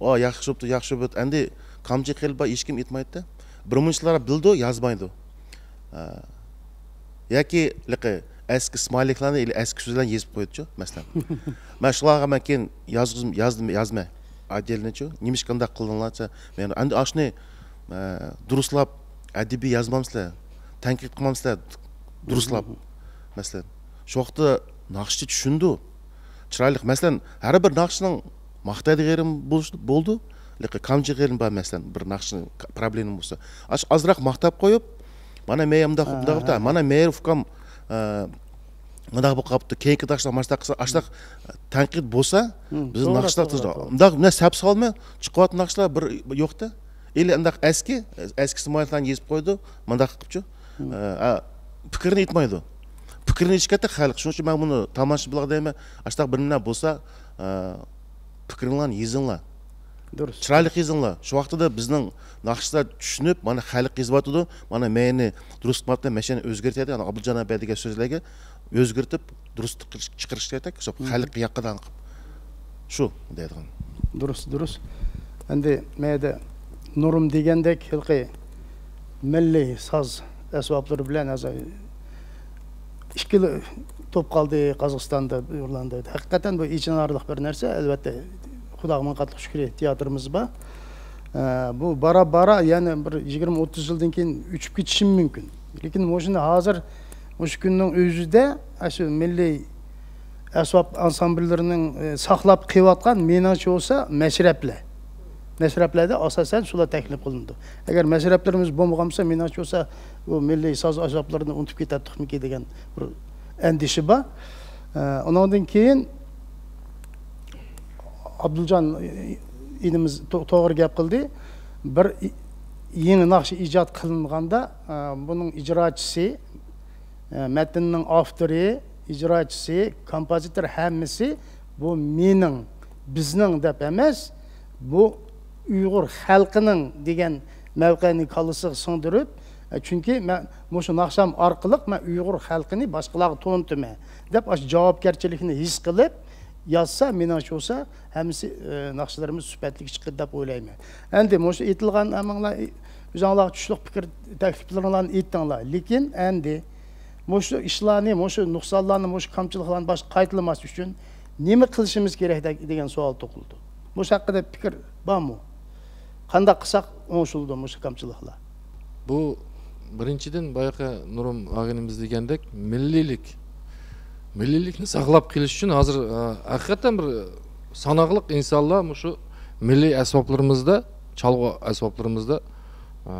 ۋا، ياخشى بوپتۇ، ياخشى بوپتۇ. ئەمدى كامچىلىق بار، ھېچكىم ئېيتمايدۇ. بىر مۇنچىلار بىلىدۇ، يازمايدۇ. ئە، ياكى لىقى ئەسكى سمايلىكلارنى ئەسكى سۆزلەرنى يېزىپ قويىدۇچۇ، مەسىلەن. مەن شۇلارغا مەن كېيىن يازغۇزۇم-، يازدىم، يازمەن ئاددىيلىنىچۇ، نېمىشقا ئۇنداق قىلدىڭلار دېسە، مەن ئەمدى ئاشۇنى، ئە، دۇرۇسلاپ، ئەدەبىي يازمامسىلەر، تەنقىد قىلمامسىلەر، دۇرۇسلاپ، مەسىلەن. شۇ ۋاقىتتا ناخشىچى چۈشىنىدۇ. چىرايلىق. مەسىلەن، ھەر بىر ناخشىنىڭ ماختايدىغان يېرىمۇ بولۇش-، بولىدۇ. لېكىن كامچىلىق يېرىمۇ بار، مەسىلەن، بىر ناخشىنىڭ پروبلېما بولسا. ئاشۇ ئازراق ماختاپ قويۇپ، مانا مەن مۇنداق، ھە، مۇنداق ھە، بوپتا، ھە. مانا مەيىر ئۇكام، ئە، مۇنداق بولۇپ قاپتۇ، كېيىنكى ناخشىلار مۇشۇنداق قىلسا، ئاشۇنداق تەنقىد بولسا، بىز توغرا، ناخشىلار توغرا، توغرا. مۇنداق مەن سەپ سالماي چىقىۋاتقان ناخشىلار بىر يوقتا. ئېلى ئانداق ئەسكى، ئەسكى سمايلىكلارنى يېزىپ قويىدۇ، مۇنداق قىلىپچۇ. ئە، ئە، پىكرىنى ئېيتمايدۇ. پىكرىنى ئېيتىشقا خەلق. شۇنىڭ ئۈچۈن مەن بۇنى تاماشىبىنلارغا دەيمەن، ئاشۇنداق بىر نېمە بولسا، ئە، پىكرىڭلارنى يېزىڭلار. دۇرۇس. چىرايلىق يېزىڭلار. شۇ ۋاقتىدا بىزنىڭ ناخشىلار چۈشىنىپ، مانا خەلق يېزىۋاتىدۇ، مانا مەينى دۇرۇس قىلماپتۇ، مەشەنى ئۆزگەرتەتتى، ئانا ئابدۇلجان ئەپەندىگە سۆزلەرگە ئۆزگەرتىپ، دۇرۇس چىقىرىش، چىقىرىش كېرەك، شۇ خەلققە ياقىدىغان قىلىپ. شۇ دەيدىغان. دۇرۇس، دۇرۇس. ئەمدى مەيدە نۇرۇم دېگەندەك ھېلىقى مىللىي ساز ئەسۋابلىرى بىلەن ھازىر ئىككىلا توپ قالدى قازاقىستاندا، ئۇيغۇرلاردا. ھەقىقەتەن بۇ ئېچىنارلىق بىر نەرسە. ئەلۋەتتە، خۇداغا مىڭ قاتلىق شۈكرى، تىياتىرىمىز بار. ئە، بۇ بارا-بارا يەنە بىر يىگىرمە ئوتتۇز يىلدىن كېيىن ئۆچۈپ كېتىشىمۇ مۇمكىن. لېكىن مۇشۇنى ھازىر، مۇشۇ كۈننىڭ ئۆزىدە ئاشۇ مىللىي ئەسۋاب ئانسامبىللىرىنىڭ، ئە، ساقلاپ قېلىۋاتقان، مېنىڭچە بولسا، مەشرەپلەر. مەشرەپلەردە ئاساسەن شۇلار تەكلىپ قىلىنىدۇ. ئەگەر مەشرەپلىرىمىز بولمىغان بولسا، مېنىڭچە بولسا، بۇ مىللىي ساز ئاسبابلىرىنى ئۇنتۇپ كېتەتتۇقمىكىن دېگەن بىر ئەندىشە بار. ئە، ئۇنىڭدىن كېيىن ئابدۇلجان ئىنىمىز تو-، توغرا گەپ قىلدى. بىر ئى-، يېڭى ناخشا ئىجاد قىلىنغاندا، ئە، بۇنىڭ ئىجراچىسى، ئە، مەتننىڭ ئاپتورى، ئىجراچىسى، كومپوزىتور ھەممىسى بۇ مېنىڭ، بىزنىڭ دەپ ئەمەس، بۇ ئۇيغۇر خەلقىنىڭ دېگەن مەۋقەنى كاللىسىغا سىڭدۈرۈپ، ئە، چۈنكى مەن مۇشۇ ناخشام ئارقىلىق مەن ئۇيغۇر خەلقىنى باشقىلارغا تونۇتىمەن دەپ، ئاشۇ جاۋابكەرچىلىكنى ھېس قىلىپ يازسا، مېنىڭچە بولسا ھەممىسى، ئە، ناخشىلىرىمىز سۈپەتلىك چىقىدۇ دەپ ئويلايمەن. ئەمدى مۇشۇ ئېيتىلغان ھەممىڭلار ئۆزۈڭلار چۈشلۈك پىكىر تەكلىپلىرىڭلارنى ئېيتتىڭلار. لېكىن ئەمدى مۇشۇ ئىشلارنى، مۇشۇ نۇقسانلارنى، مۇشۇ كامچىلىقلارنى باشقا قايتىلىماس ئۈچۈن نېمە قىلىشىمىز كېرەك دە-، دېگەن سوئال تۇغۇلىدۇ. مۇشۇ ھەققىدە پىكىر بارمۇ؟ قانداق قىلساق ئوڭشىلىدۇ مۇشۇ كامچىلىقلار؟ بۇ بىرىنچىدىن، بايىقى نۇرۇم ئاغىنىمىز دېگەندەك، مىللىيلىك. مىللىيلىكنى ساقلاپ قېلىش ئۈچۈن ھازىر، ئە، ھەقىقەتەن بىر ساناقلىق ئىنسانلار مۇشۇ مىللىي ئەسۋابلىرىمىزدا، چالغۇ ئەسۋابلىرىمىزدا، ئە،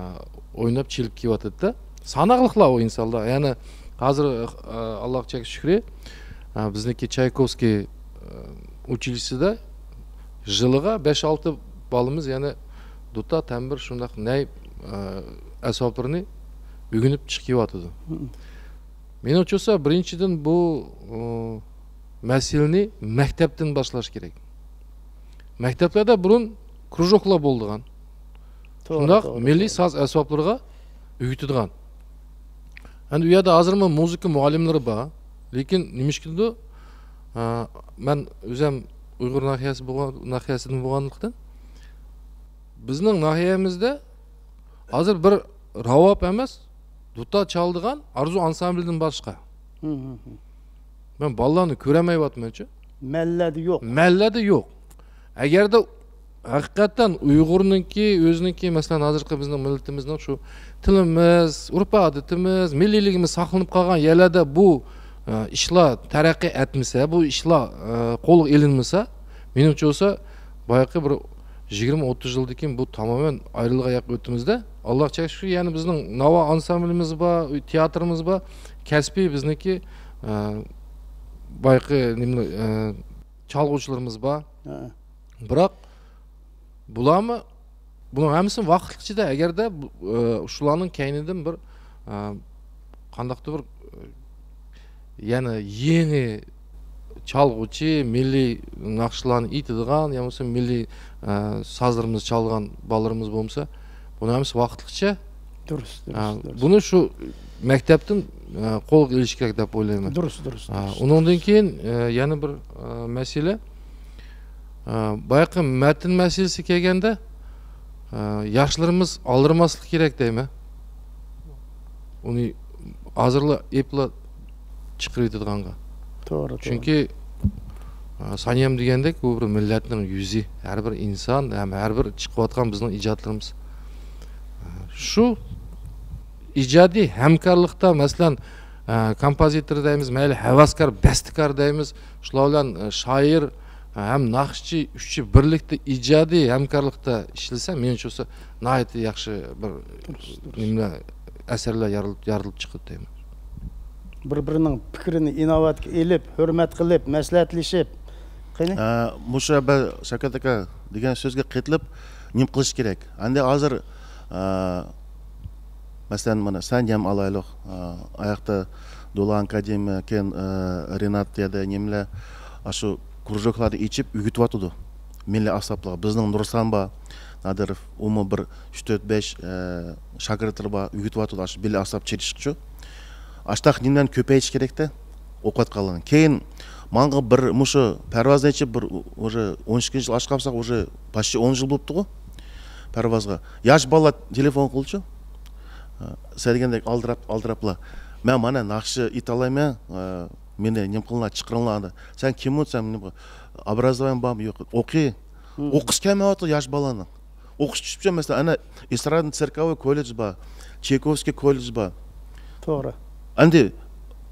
ئويناپ چېلىپ كېلىۋاتىدۇ-دە. ساناقلىقلا ئۇ ئىنسانلار. يەنى ھازىر، ئە، ئاللاغا چەك شۈكرى، ئە، بىزنىڭكى چايكوۋسكىي، ئە، ئۇچىلىشسىدا يىلىغا بەش-ئالتە بالىمىز يەنە دۇتا، تەمبۇر، شۇنداق نەي، ئە، ئەسۋابلىرىنى ئۆگىنىپ چىقىۋاتىدۇ. مم. مېنىڭچە بولسا، بىرىنچىدىن، بۇ، ئۇ، مەسىلىنى مەكتەپتىن باشلاش كېرەك. مەكتەپلەردە بۇرۇن كروژوكلار بولىدىغان. توغرا، شۇنداق توغرا، مىللىي توغرا. ساز ئەسۋابلىرىغا ئۆگىتىدىغان. ئەمدى ئۇ يەردە ھازىرمۇ مۇزىكا مۇئەللىملىرى بار. لېكىن نېمىشقىدۇر، ئا، مەن ئۆزۈم ئۇيغۇر ناھىيەسى بولغان، ناھىيەسىدىن بولغانلىقتىن، بىزنىڭ ناھىيەمىزدە ھازىر بىر راۋاب ئەمەس، دۇتا چالىدىغان ئارزۇ ئانسامبىلىدىن باشقا. ھە، ھە، ھە. مەن بالىلارنى كۆرەلمەيۋاتىمەنچۇ. مەللەدە يوق. مەللەدە يوق. ئەگەردە ھەقىقەتەن ئۇيغۇرنىڭكى، ئۆزىنىڭكى، مەسىلەن، ھازىرقى بىزنىڭ مىللىتىمىزنىڭ شۇ تىلىمىز، ئۇرپ-ئادىتىمىز، مىللىيلىكىمىز ساقلىنىپ قالغان يەرلەردە بۇ، ئە، ئىشلار تەرەققىي ئەتمىسە، بۇ ئىشلار، ئە، قولغا ئېلىنمىسا، مېنىڭچە بولسا، بايىقى بىر يىگىرمە، ئوتتۇز يىلدىن كېيىن بۇ تامامەن ئايرىلغان ياققا ئۆتىمىز-دە. ئاللاغا چەك شۈكرى، يەنە بىزنىڭ ناۋا ئانسامبىلىمىز بار، تىياتىرىمىز بار، كەسپىي بىزنىڭكى، ئە، بايىقى نېمىلەر، ئە، چالغۇچىلىرىمىز بار. ھە. بىراق بۇلارمۇ، بۇنىڭ ھەممىسى ۋاقىتلىق ئىچىدە، ئەگەردە بۇ، ئە، شۇلارنىڭ كەينىدىن بىر، ئە، قانداقتۇر بىر، ئە، يەنە يېڭى چالغۇچى، مىللىي ناخشىلارنى ئېيتىدىغان، يا بولمىسا مىللىي، ئە، سازلىرىمىزنى چالىدىغان بالىلىرىمىز بولمىسا، بۇنىڭ ھەممىسى ۋاقىتلىقچە. دۇرۇس، دۇرۇس، ئە، دۇرۇس. بۇنى شۇ مەكتەپتىن، ئە، قولغا ئېلىش كېرەك دەپ ئويلايمەن. دۇرۇس، دۇرۇس، ئە، دۇرۇس. ئۇنىڭدىن كېيىن، ئە، يەنە بىر، ئە، مەسىلە. ئە، بايىقى مەتن مەسىلىسىگە كەلگەندە، ئە، ياشلىرىمىز ئالدىرىماسلىقى كېرەك دەيمەن. ئۇنى ھازىرلا ئېپلا چىقىرىۋېتىدىغانغا. توغرا، توغرا. چۈنكى، ئە، سانىيەم دېگەندەك، بۇ بىر مىللەتنىڭ يۈزى. ھەر بىر ئىنسان ھەم ھەر بىر چىقىۋاتقان بىزنىڭ ئىجادلىرىمىز. شۇ ئىجادىي ھەمكارلىقتا، مەسىلەن، ئە، كومپوزىتور دەيمىز، مەيلى ھەۋەسكار، بەستىكار دەيمىز، شۇلار بىلەن، ئە، شائىر، ئە، ھەم ناخشىچى ئۈچى بىرلىكتە ئىجادىي ھەمكارلىقتا ئىشلىسە، مېنىڭچە بولسا ناھايىتى ياخشى بىر، دۇرۇس، دۇرۇس. نېمىلەر، ئەسەرلەر يارىل-، يارىتىلىپ چىقىدۇ دەيمەن. بىر-بىرىنىڭ پىكرىنى ئىناۋەتكە ئېلىپ، ھۆرمەت قىلىپ، مەسلىھەتلىشىپ. قېنى؟ ئە، مۇشۇ بىر شەۋكەت ئاكا دېگەن سۆزگە قېتىلىپ، نېمە قىلىش كېرەك؟ ئەندى ھازىر، ئە، مەسىلەن، مانا سانىيەم ئالايلۇق، ئە، ئاياقتا دولان كادىم، كېيىن، ئە، رىنات يەدە نېمىلەر، ئاشۇ كروژوكلارنى ئېچىپ ئۆگىتىۋاتىدۇ. مىللىي ئاسبابلارغا بىزنىڭ نۇرسان بار، نادىروف، ئۇمۇ بىر ئۈچ، تۆت، بەش، ئە، شاگىرتلىرى بار، ئۆگىتىۋاتىدۇ ئاشۇ مىللىي ئاسباب چېلىشقىچۇ. ئاشتاق نېمىلەرنى كۆپەيتىش كېرەكتە ئوقۇۋاتقانلارنى. كېيىن ماڭا بىر مۇشۇ پەرۋازنى ئېچىپ بىر، ئۇژې ئون ئىككىنچى يىل ئاشقا قالساق، ئۇژې پاشچە ئون يىل بوپتىغۇ پەرۋازغا. ياش بالىلار تېلېفون قىلدىچۇ. سەن دېگەندەك ئالدىراپ، ئالدىراپلا. مەن مانا ناخشا ئېيتالايمەن، مېنى نېمە قىلىڭلار، چىقىرىڭلار ئاندىن. سەن كىم ئۇ، سەن نېمە، ئابرازوۋانىيەڭ بارمۇ؟ يوق. ئوقۇي. مم. ئوقۇسى كەلمەيۋاتىدۇ ياش بالىنىڭ. ئوقۇش چۈشۈپچۇ، مەسىلەن، ئەنە ئېسترادنى سېركاۋى كوللېج بار، چايكوۋسكىي كوللېج بار. توغرا. ئەندى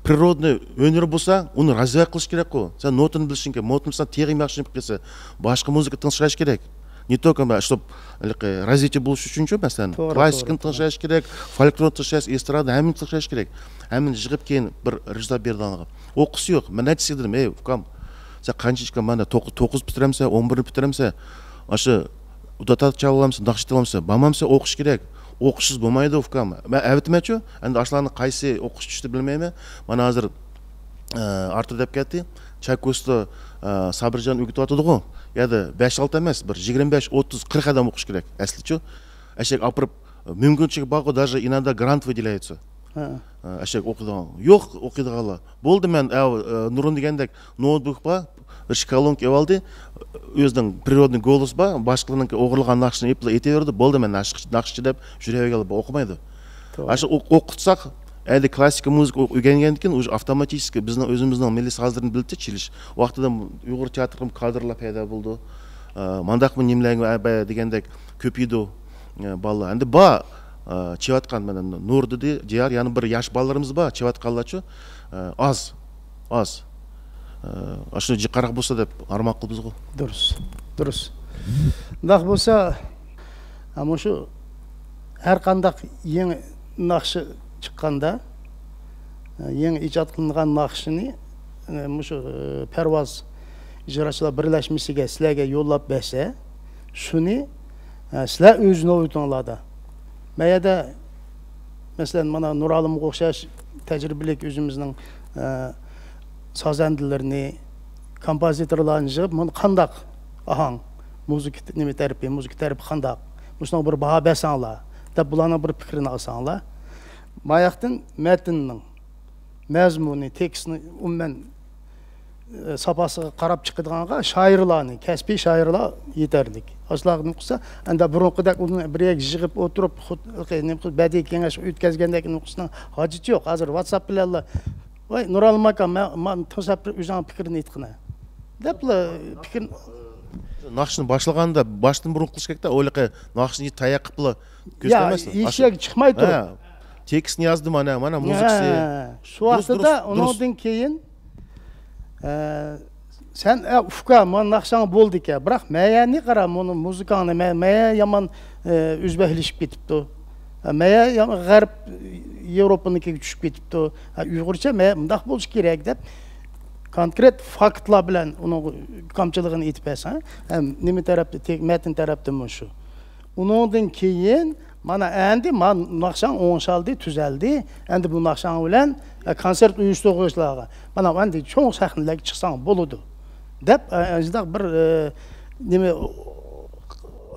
پرىرودنىي ھۈنىرى بولسا، ئۇنى رازۋىيات قىلىش كېرەكقۇ. سەن نوتىنى بىلىشىڭ كېرەك، نوتىنى بىلسەڭ تېخىمۇ ياخشى نېمە قىلىسەن. باشقا مۇزىكا تىڭشاش كېرەك. Не только مانا شۇ، ھېلىقى رازۋىتىي بولۇش ئۈچۈنچۇ، مەسىلەن، توغرا، كلاسسىكىنى توغرا، توغرا. تىڭشاش كېرەك، فولكلورنى تىڭشاش، ئېسترادا، ھەممىنى تىڭشاش كېرەك. ھەممىنى يىغىپ كېيىن بىر رېزۇلتات بېرىدىغانغا. ئوقۇسى يوق. مەن نەچچىسىگە دېدىم، ئەي ئۇكام، سەن قانچە ئىچكەن؟ مانا توق-، توققۇز پۈتتۈرەمسەن، ئون بىرنى پۈتتۈرەمسەن، ئاشۇ دۇتا چالالامسەن، ناخشا ئېيتالامسەن؟ بارمامسەن ئوقۇشقا كېرەك. ئوقۇشسىز بولمايدۇ ئۇكام. مەن ئەۋېتىمەنچۇ. ئەندى ئاشۇلارنى قايسى ئوقۇش چۈشتى بىلمەيمەن. مانا ھازىر، ئە، ئارتۇر دەپ كەتتى. چايكوستا، ئە، سابىرجان ئۆگىتىۋاتىدىغۇ. يەردە بەش-ئالتە ئەمەس، بىر يىگىرمە بەش، ئوتتۇز، قىرىق ئادەم ئوقۇش كېرەك ئەسلىچۇ. ئەشەك ئاپىرىپ، مۇمكىنچىلىك بارغۇ، даже иногда грант выделяется. ھە. ئە، ئەشەك ئوقۇيدىغان. يوق ئوقۇيدىغانلار. بولدى، مەن، ئە، ئە، نۇرۇن دېگەندەك نوتبۇك بار، بىر شكالونكا ئېلىۋالدى. ئۆزىنىڭ پرىرودنىي گولوسى بار، باشقىلارنىڭكى ئوغرىلىغان ناخشىنى ئېلىپلا ئېيتىۋېرىدۇ. بولدى، مەن ناخشىچى، ناخشىچى دەپ يۈرۈۋەرگەنلەر بار، ئوقۇمايدۇ. توغرا. ئاشۇ ئوق-، ئوقۇتساق، ئەندى كلاسسىكا مۇزىكا ئوق-، ئۆگەنگەندىن كېيىن، уже автоматически بىزنىڭ ئۆزىمىزنىڭ مىللىي سازلىرىنى بىلدى، چېلىش. ۋاقتىدا ئۇيغۇر تىياتىرىغىمۇ كادىرلار پەيدا بولىدۇ. ئە، مانداقمۇ نېمىلەرگە، ئە، بە-، دېگەندەك كۆپىيىدۇ، ئە، بالىلار. ئەندى بار، ئە، چېلىۋاتقان، مانا نۇر دېدى، دىيار، يەنە بىر ياش بالىلىرىمىز بار، چېلىۋاتقانلارچۇ، ئە، ئاز. ئاز. ئە، ئاشۇنى جىق قاراق بولسا دەپ ئارمان قىلىمىزغۇ. دۇرۇس، دۇرۇس. ئۇنداق بولسا، ھە، مۇشۇ ھەر قانداق يېڭى ناخشا چىققاندا، يېڭى ئىجاد قىلىنغان ناخشىنى، ئە، مۇشۇ، ئە، پەرۋاز ئىجراچىلار بىرلەشمىسىگە سىلەرگە يوللاپ بەرسە، شۇنى، ئە، سىلەر ئۆز نۆۋىتىڭلاردا. ما يەردە، مەسىلەن، مانا نۇرئالىمغا ئوخشاش تەجرىبىلىك ئۆزىمىزنىڭ، ئە، سازەندىلىرىنى، كومپوزىتورلارنى يىغىپ، بۇنى قانداق ئاھاڭ، مۇزىكا نېمە تەرىپى، مۇزىكا تەرىپى قانداق؟ مۇشۇنىڭغا بىر باھا بەرسەڭلار، دەپ بۇلارنىڭ بىر پىكرىنى ئالساڭلار. ماياقتىن مەتننىڭ مەزمۇنى، تېكىستنى ئومۇمەن، ئە، ساپاسىغا قاراپ چىقىدىغانغا شائىرلارنى، كەسپىي شائىرلار يېتەرلىك. ئاشۇلارنى قىلسا، ئەندى بۇرۇنقىدەك ئۇنى بىر يەرگە يىغىپ ئولتۇرۇپ، خۇد-، نېمە قىلىپ، بەدىئىي كېڭەش ئۆتكۈزگەندەك نۇقتىسىنىڭ ھاجىتى يوق. ھازىر ۋاتساپ بىلەنلا، ۋاي، نۇرئالىم ئاكا، مەن، مەن تىڭشاپ بىر ئۆزۈڭ پىكرىنى ئېيتقىنە، دەپلا پىكىر. ناخشىنى باشلىغاندا باشتىن بۇرۇن قىلىش كېرەكتە، ئۇلىقى ناخشىنى تەييار قىلىپلا كۆرسىتەلمەسسىز. ھېچ يەرگە چىقماي تۇرۇپ. تېكىستنى يازدىم، مانا، مانا مۇزىكىسى. شۇ ۋاقتىدا ئۇنىڭدىن كېيىن، ئە، سەن، ئە، ئۇكا، مانا ناخشاڭ بولدىكەن، بىراق مەيەنى قارا، مۇنى مۇزىكاڭنى، مەيە يامان، ئە، ئۆزبەكلىشىپ كېتىپتۇ. مەيە غەرب ياۋروپىنىڭكىگە چۈشۈپ كېتىپتۇ. ئۇيغۇرچە مەيە مۇنداق بولۇشى كېرەك دەپ، كونكرېت فاكتلار بىلەن ئۇنىڭ كامچىلىقىنى ئېيتىپ بەرسەڭ، ھەم نېمە تەرەپتە، مەتن تەرەپتىمۇ شۇ. ئۇنىڭدىن كېيىن، مانا ئەندى ما ناخشاڭ ئوڭشالدى، تۈزەلدى. ئەندى بۇ ناخشاڭ بىلەن كونسېرت ئۇيۇشتۇرغۇچىلارغا، مانا ئەندى چوڭ سەھنىلەرگە چىقساڭ بولىدۇ، دەپ، شۇنداق بىر، نېمە،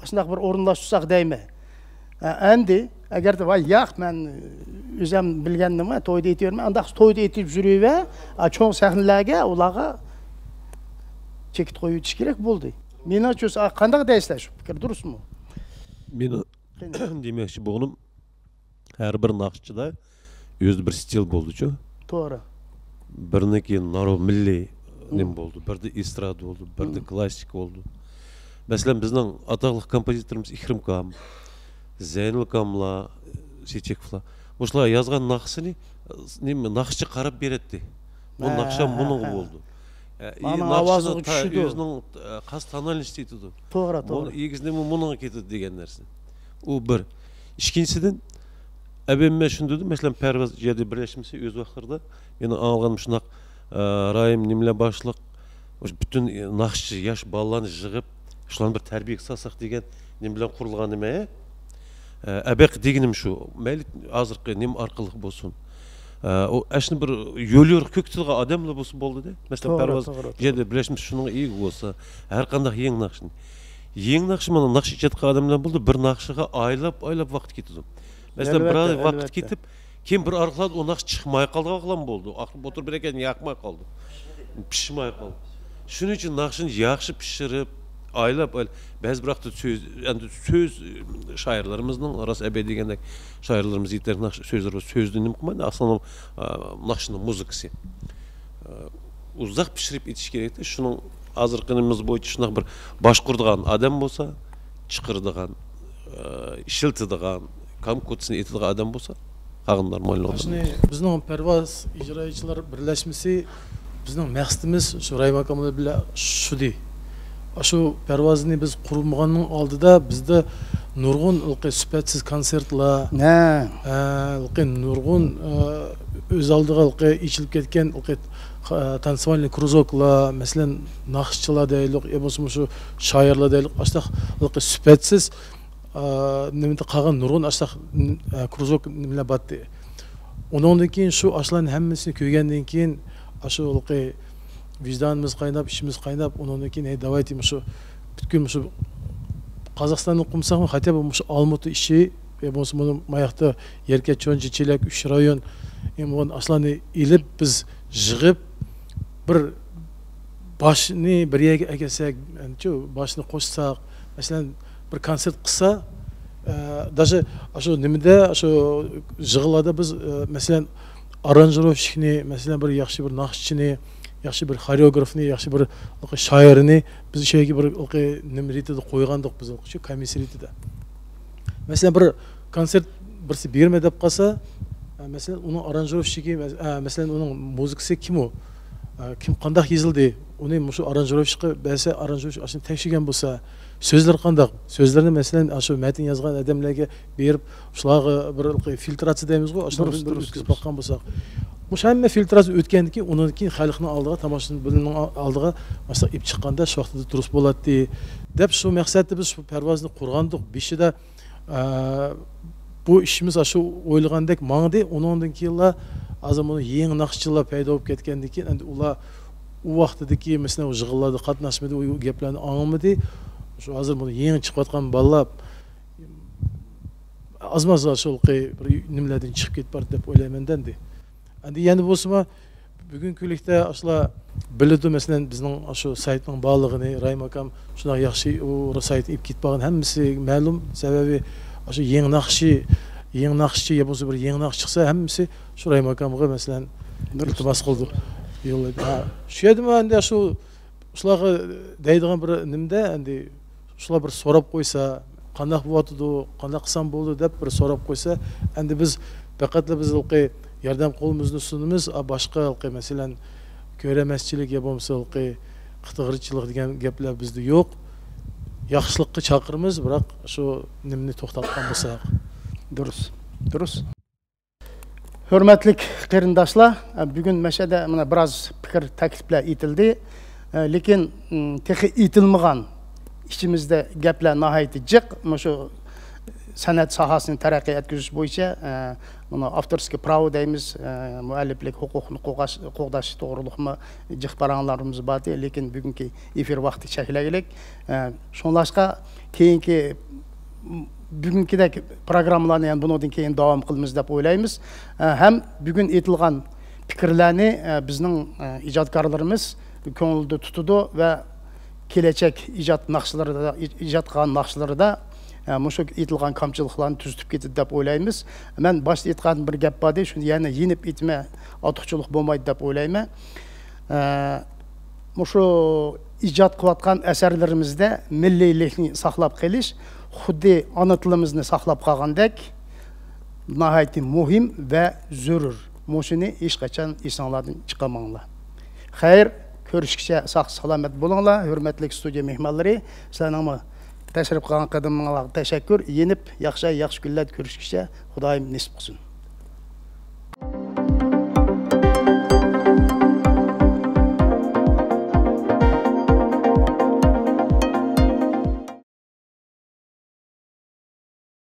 شۇنداق بىر ئورۇنلاشتۇرساق دەيمەن. ئەندى ئەگەردە، ۋاي ياق، مەن ئۆزۈم بىلگەننىمۇ تويدا ئېيتىۋېرىمەن، ئانداق تويدا ئېيتىپ يۈرۈۋە، چوڭ سەھنىلەرگە ئۇلارغا چېكىت قويۇۋېتىش كېرەك بولدى. مېنىڭچە، قانداق دەيسىلەر، شۇ پىكىر دۇرۇسمۇ؟ مېنىڭ دېمەكچى بولغىنىم، ھەر بىر ناخشىچىدا ئۆزىدە بىر ستىل بولدىچۇ. توغرا. بىرنىكى نارو مىللىي نېمە بولدى، بىرىدە ئېسترادا بولدى، بىرىدە كلاسسىك بولدى. مەسىلەن، بىزنىڭ ئاتاقلىق كومپوزىتورىمىز ئىكرىم كام، زەينۇل كاملار، سېچېكوفلار، مۇشۇلار يازغان ناخشىسىنى نېمە، ناخشىچى قاراپ بېرەتتى. بۇ ناخشا مۇنىڭغا بولدى. ئاۋازىغا چۈشىدۇ. ئۆزىنىڭ خاس تونالنىستى ئېيتىدۇ. توغرا، توغرا. ئېگىز نېمە مۇنىڭغا كېتىدۇ دېگەن نەرسە. ئۇ بىر. ئىككىنچىسىدىن، ئەبەممە شۇندىدى، مەسىلەن، پەرۋاز جەدىد بىرلەشمىسى ئۆز ۋاقتىدا مېنىڭ ئاڭلىغىنىم شۇنداق، ئە، رايىم نېمىلەر باشلىق، مۇشۇ پۈتۈن ناخشىچى ياش بالىلارنى يىغىپ، شۇلارنى بىر تەربىيەگە سالساق دېگەن نېمە بىلەن قۇرۇلغان نېمە. ئە، ئەبەق دېگىنىم شۇ، مەيلى ھازىرقى نېمە ئارقىلىق بولسۇن. ئە، ئۇ ئەشنى بىر يول يورۇق كۆكتىدىغان ئادەملا بولسا بولدى دە. مەسىلەن، پەرۋاز جەدىد بىرلەشمىسى شۇنىڭغا ئىگە بولسا، ھەر قانداق يېڭى ناخشىنى. يېڭى ناخشا مانا ناخشا ئىجاد قىلغان ئادەملەر بولدى، بىر ناخشىغا ئايلاپ، ئايلاپ ۋاقىت كېتىدۇ. مەسىلەن، بىر ئاي ۋاقىت كېتىپ، كېيىن بىر ئارقىلاردا ئۇ ناخشا چىقماي قالغانلار بولدى. ئاخىرى ئولتۇرۇپ بىر ئەكەن ياقماي قالدى. پىشماي قالدى. شۇنىڭ ئۈچۈن ناخشىنى ياخشى پىشۇرۇپ، ئايلاپ، ئايلاپ، بەزى بىر ۋاقىتتا سۆز، ئەمدى سۆز، شائىرلىرىمىزنىڭ، راست ئەبەي دېگەندەك، شائىرلىرىمىز يېتەرلىك ناخشا سۆزلىرى بار، سۆزنى نېمە قىلمايدۇ، ئاساسەن، ئا، ناخشىنىڭ مۇزىكىسى. ئا، ئۇزاق پىشۇرۇپ ئېيتىش كېرەكتە. شۇنىڭ ھازىرقى نېمىمىز بويىچە شۇنداق بىر باشقۇرىدىغان ئادەم بولسا، چىقىرىدىغان، ئا، ئىشلىتىدىغان، كامكوتىسىنى ئېيتىدىغان ئادەم بولسا، قالغانلار مايلىنىدۇ. شۇنى بىزنىڭ پەرۋاز ئىجراچىلار بىرلەشمىسى، بىزنىڭ مەقسىتىمىز شۇ رايىم ئاكاملار بىلەن شۇدى. شۇ پەرۋازنى بىز قۇرمىغاننىڭ ئالدىدا بىزدە نۇرغۇن ھېلىقى سۈپەتسىز كونسېرتلار، ھە. ھە، ھېلىقى نۇرغۇن، ئە، ئۆز ئالدىغا ھېلىقى ئېچىلىپ كەتكەن ھېلىقى، ئە، تانسىۋالنىي كرۇزوكلار، مەسىلەن، ناخشىچىلار دەيلۇق، يا بولمىسا مۇشۇ شائىرلار دەيلۇق، ئاشۇنداق ھېلىقى سۈپەتسىز، ئە، نېمىدە قالغان نۇرغۇن ئاشۇنداق، ئە، كرۇزوك نېمىلەر بارتى. ئۇنىڭدىن كېيىن شۇ ئاشۇلارنى ھەممىسىنى كۆرگەندىن كېيىن، ئاشۇ ھېلىقى ۋىجدانىمىز قايناپ، ئىچىمىز قايناپ، ئۇنىڭدىن كېيىن، ھەي، داۋايتى مۇشۇ پۈتكۈل مۇشۇ قازاقىستاننى قىلمىساقمۇ، خەتەبە مۇشۇ ئالمۇتا ئىشى، يا بولمىسا مۇنۇ ماياقتا يەركەنت، چونجى، چېلەك، ئۈچ رايون، ئاشۇلارنى ئېلىپ، بىز يىغىپ، بىر باشنى بىر يەرگە ئەكەلسەك، شۇ باشنى قوشساق، مەسىلەن، بىر كونسېرت قىلسا، ئە، داژې ئاشۇ نېمىدە، ئاشۇ يىغىنلاردا بىز، ئە، مەسىلەن، ئارانژىروۋشىكنى، مەسىلەن، بىر ياخشى بىر ناخشىچىنى، ياخشى بىر خورېئوگرافنى، ياخشى بىر شائىرنى بىز شۇ يەرگە بىر نېمە رېتىدە قويغانىدۇق، بىز شۇ كومىسسىيە رېتىدە. مەسىلەن، بىر كونسېرت بىرسى بېرىمەن دەپ قالسا، ئە، مەسىلەن، ئۇنىڭ ئارانژىروۋشىكى، مەس-، ئە، مەسىلەن، ئۇنىڭ مۇزىكىسى كىمۇ؟ ئە، كىم قانداق يېزىلدى؟ ئۇنى مۇشۇ ئارانژىروۋشىكقا بەرسە، ئارانژىروۋشىك ئاشۇنى تەكشۈرگەن بولسا، سۆزلىرى قانداق؟ سۆزلىرىنى، مەسىلەن، ئاشۇ مەتن يازغان ئادەملەرگە بېرىپ، شۇلارغا بىر فىلتراتسىيە دەيمىزغۇ، ئاشۇنى بىر ئۆتكۈزۈپ باققان بولساق. مۇشۇ ھەممە فىلتراتسىيە ئۆتكەندىن كېيىن، ئۇنىڭدىن كېيىن خەلقنىڭ ئالدىغا، تاماشىبىننىڭ ئالدىغا مەسىلەن ئېلىپ چىققاندا شۇ ۋاقتىدا دۇرۇس بولاتتى، دەپ شۇ مەقسەتتە بىز شۇ پەرۋازنى قۇرغانىدۇق. بېشىدا، ئە، بۇ ئىشىمىز شۇ ئويلىغاندەك ماڭدى. ئۇنىڭدىن كېيىنلا ھازىر مۇنۇ يېڭى ناخشىچىلار پەيدا بولۇپ كەتكەندىن كېيىن، ئەمدى ئۇلار ئۇ ۋاقتىدىكى، مەسىلەن، ئۇ يىغىنلاردا قاتناشمىدى، ئۇ گەپلەرنى ئاڭلىمىدى. شۇ ھازىر مۇنۇ يېڭى چىقىۋاتقان بالىلار ئازماز شۇلقى بىر نېمىلەردىن چىقىپ كېتىپ بارىدۇ دەپ ئويلايمەن-دە ئەمدى. ئەمدى يەنە بولسىمۇ، بۈگۈنكى كۈنلۈكتە ئاشۇلار بىلىدۇ، مەسىلەن، بىزنىڭ شۇ سايتنىڭ بارلىقىنى، راھىم ئاكام شۇنداق ياخشى ئۇ سايتنى ئېلىپ كېتىپ بارغان ھەممىسى مەلۇم. سەۋەبى، ئاشۇ يېڭى ناخشىچى، يېڭى ناخشىچى يا بولمىسا بىر يېڭى ناخشا چىقسا، ھەممىسى شۇ راھىم ئاكامغا، مەسىلەن، دۇرۇس. ئىلتىماس قىلدۇق. يوللايدۇ. ھە. شۇ يەردىمۇ ئەمدى شۇ شۇلارغا دەيدىغان بىر نېمىدە، ئەمدى شۇلار بىر سوراپ قويسا، قانداق بولۇۋاتىدۇ، قانداق قىلسام بولىدۇ دەپ بىر سوراپ قويسا، ئەمدى بىز پەقەتلا بىز ھېلىقى ياردەم قولىمىزنى سۇنىمىز، ئا، باشقا ھېلىقى، مەسىلەن، كۆرەمەسچىلىك يا بولمىسا ھېلىقى قىتىغۇرچىلىق دېگەن گەپلەر بىزدە يوق. ياخشىلىققا چاقىرىمىز، بىراق شۇ نېمىنى توختاتقان بولساق. دۇرۇس، دۇرۇس. ھۆرمەتلىك قېرىنداشلار، بۈگۈن مەشەدە مانا بىراز پىكىر، تەكلىپلەر ئېيتىلدى. لېكىن، تېخى ئېيتىلمىغان ئىچىمىزدە گەپلەر ناھايىتى جىق. مۇشۇ سەنئەت ساھەسىنى تەرەققىي ئەتكۈزۈش بويىچە، مانا ئاپتورسكىي پراۋو دەيمىز، مۇئەللىپلىك ھوقۇقنى قوغداش، قوغداش توغرۇلۇقمۇ جىق پاراڭلىرىمىز باردى. لېكىن بۈگۈنكى ئېفىر ۋاقتى چەكلىگلىك. شۇڭلاشقا كېيىنكى بۈگۈنكىدەك پروگراممىلارنى يەنە بۇنىڭدىن كېيىن داۋام قىلىمىز دەپ ئويلايمىز. ئە، ھەم بۈگۈن ئېيتىلغان پىكىرلەرنى، ئە، بىزنىڭ، ئە، ئىجادكارلىرىمىز كۆڭلىدە تۇتىدۇ ۋە كېلەچەك ئىجاد ناخشىلىرىدا، ئىجاد قىلغان ناخشىلىرىدا، ئە، مۇشۇ ئېيتىلغان كامچىلىقلارنى تۈزىتىپ كېتىدۇ دەپ ئويلايمىز. مەن باشتا ئېيتقان بىر گەپ باردى، شۇنى يەنە يېنىپ ئېيتىمەن، ئارتۇقچىلىق بولمايدۇ دەپ ئويلايمەن. ئە، مۇشۇ ئىجاد قىلىۋاتقان ئەسەرلىرىمىزدە مىللىيلىكنى ساقلاپ قېلىش خۇددى ئانا تىلىمىزنى ساقلاپ قالغاندەك ناھايىتى مۇھىم ۋە زۆرۈر. مۇشۇنى ھېچقاچان ئېسىڭلاردىن چىقارماڭلار. خەير، كۆرۈشكىچە ساق سالامەت بولۇڭلار، ھۆرمەتلىك ستۇدىيە مېھمانلىرى. سىلەرنىڭمۇ تەشرىپ قىلغان قەدىمىڭلارغا تەشەككۈر. يېنىپ ياخشى، ياخشى كۈنلەردە كۆرۈشكىچە خۇدايىم نېسىپ قىلسۇن.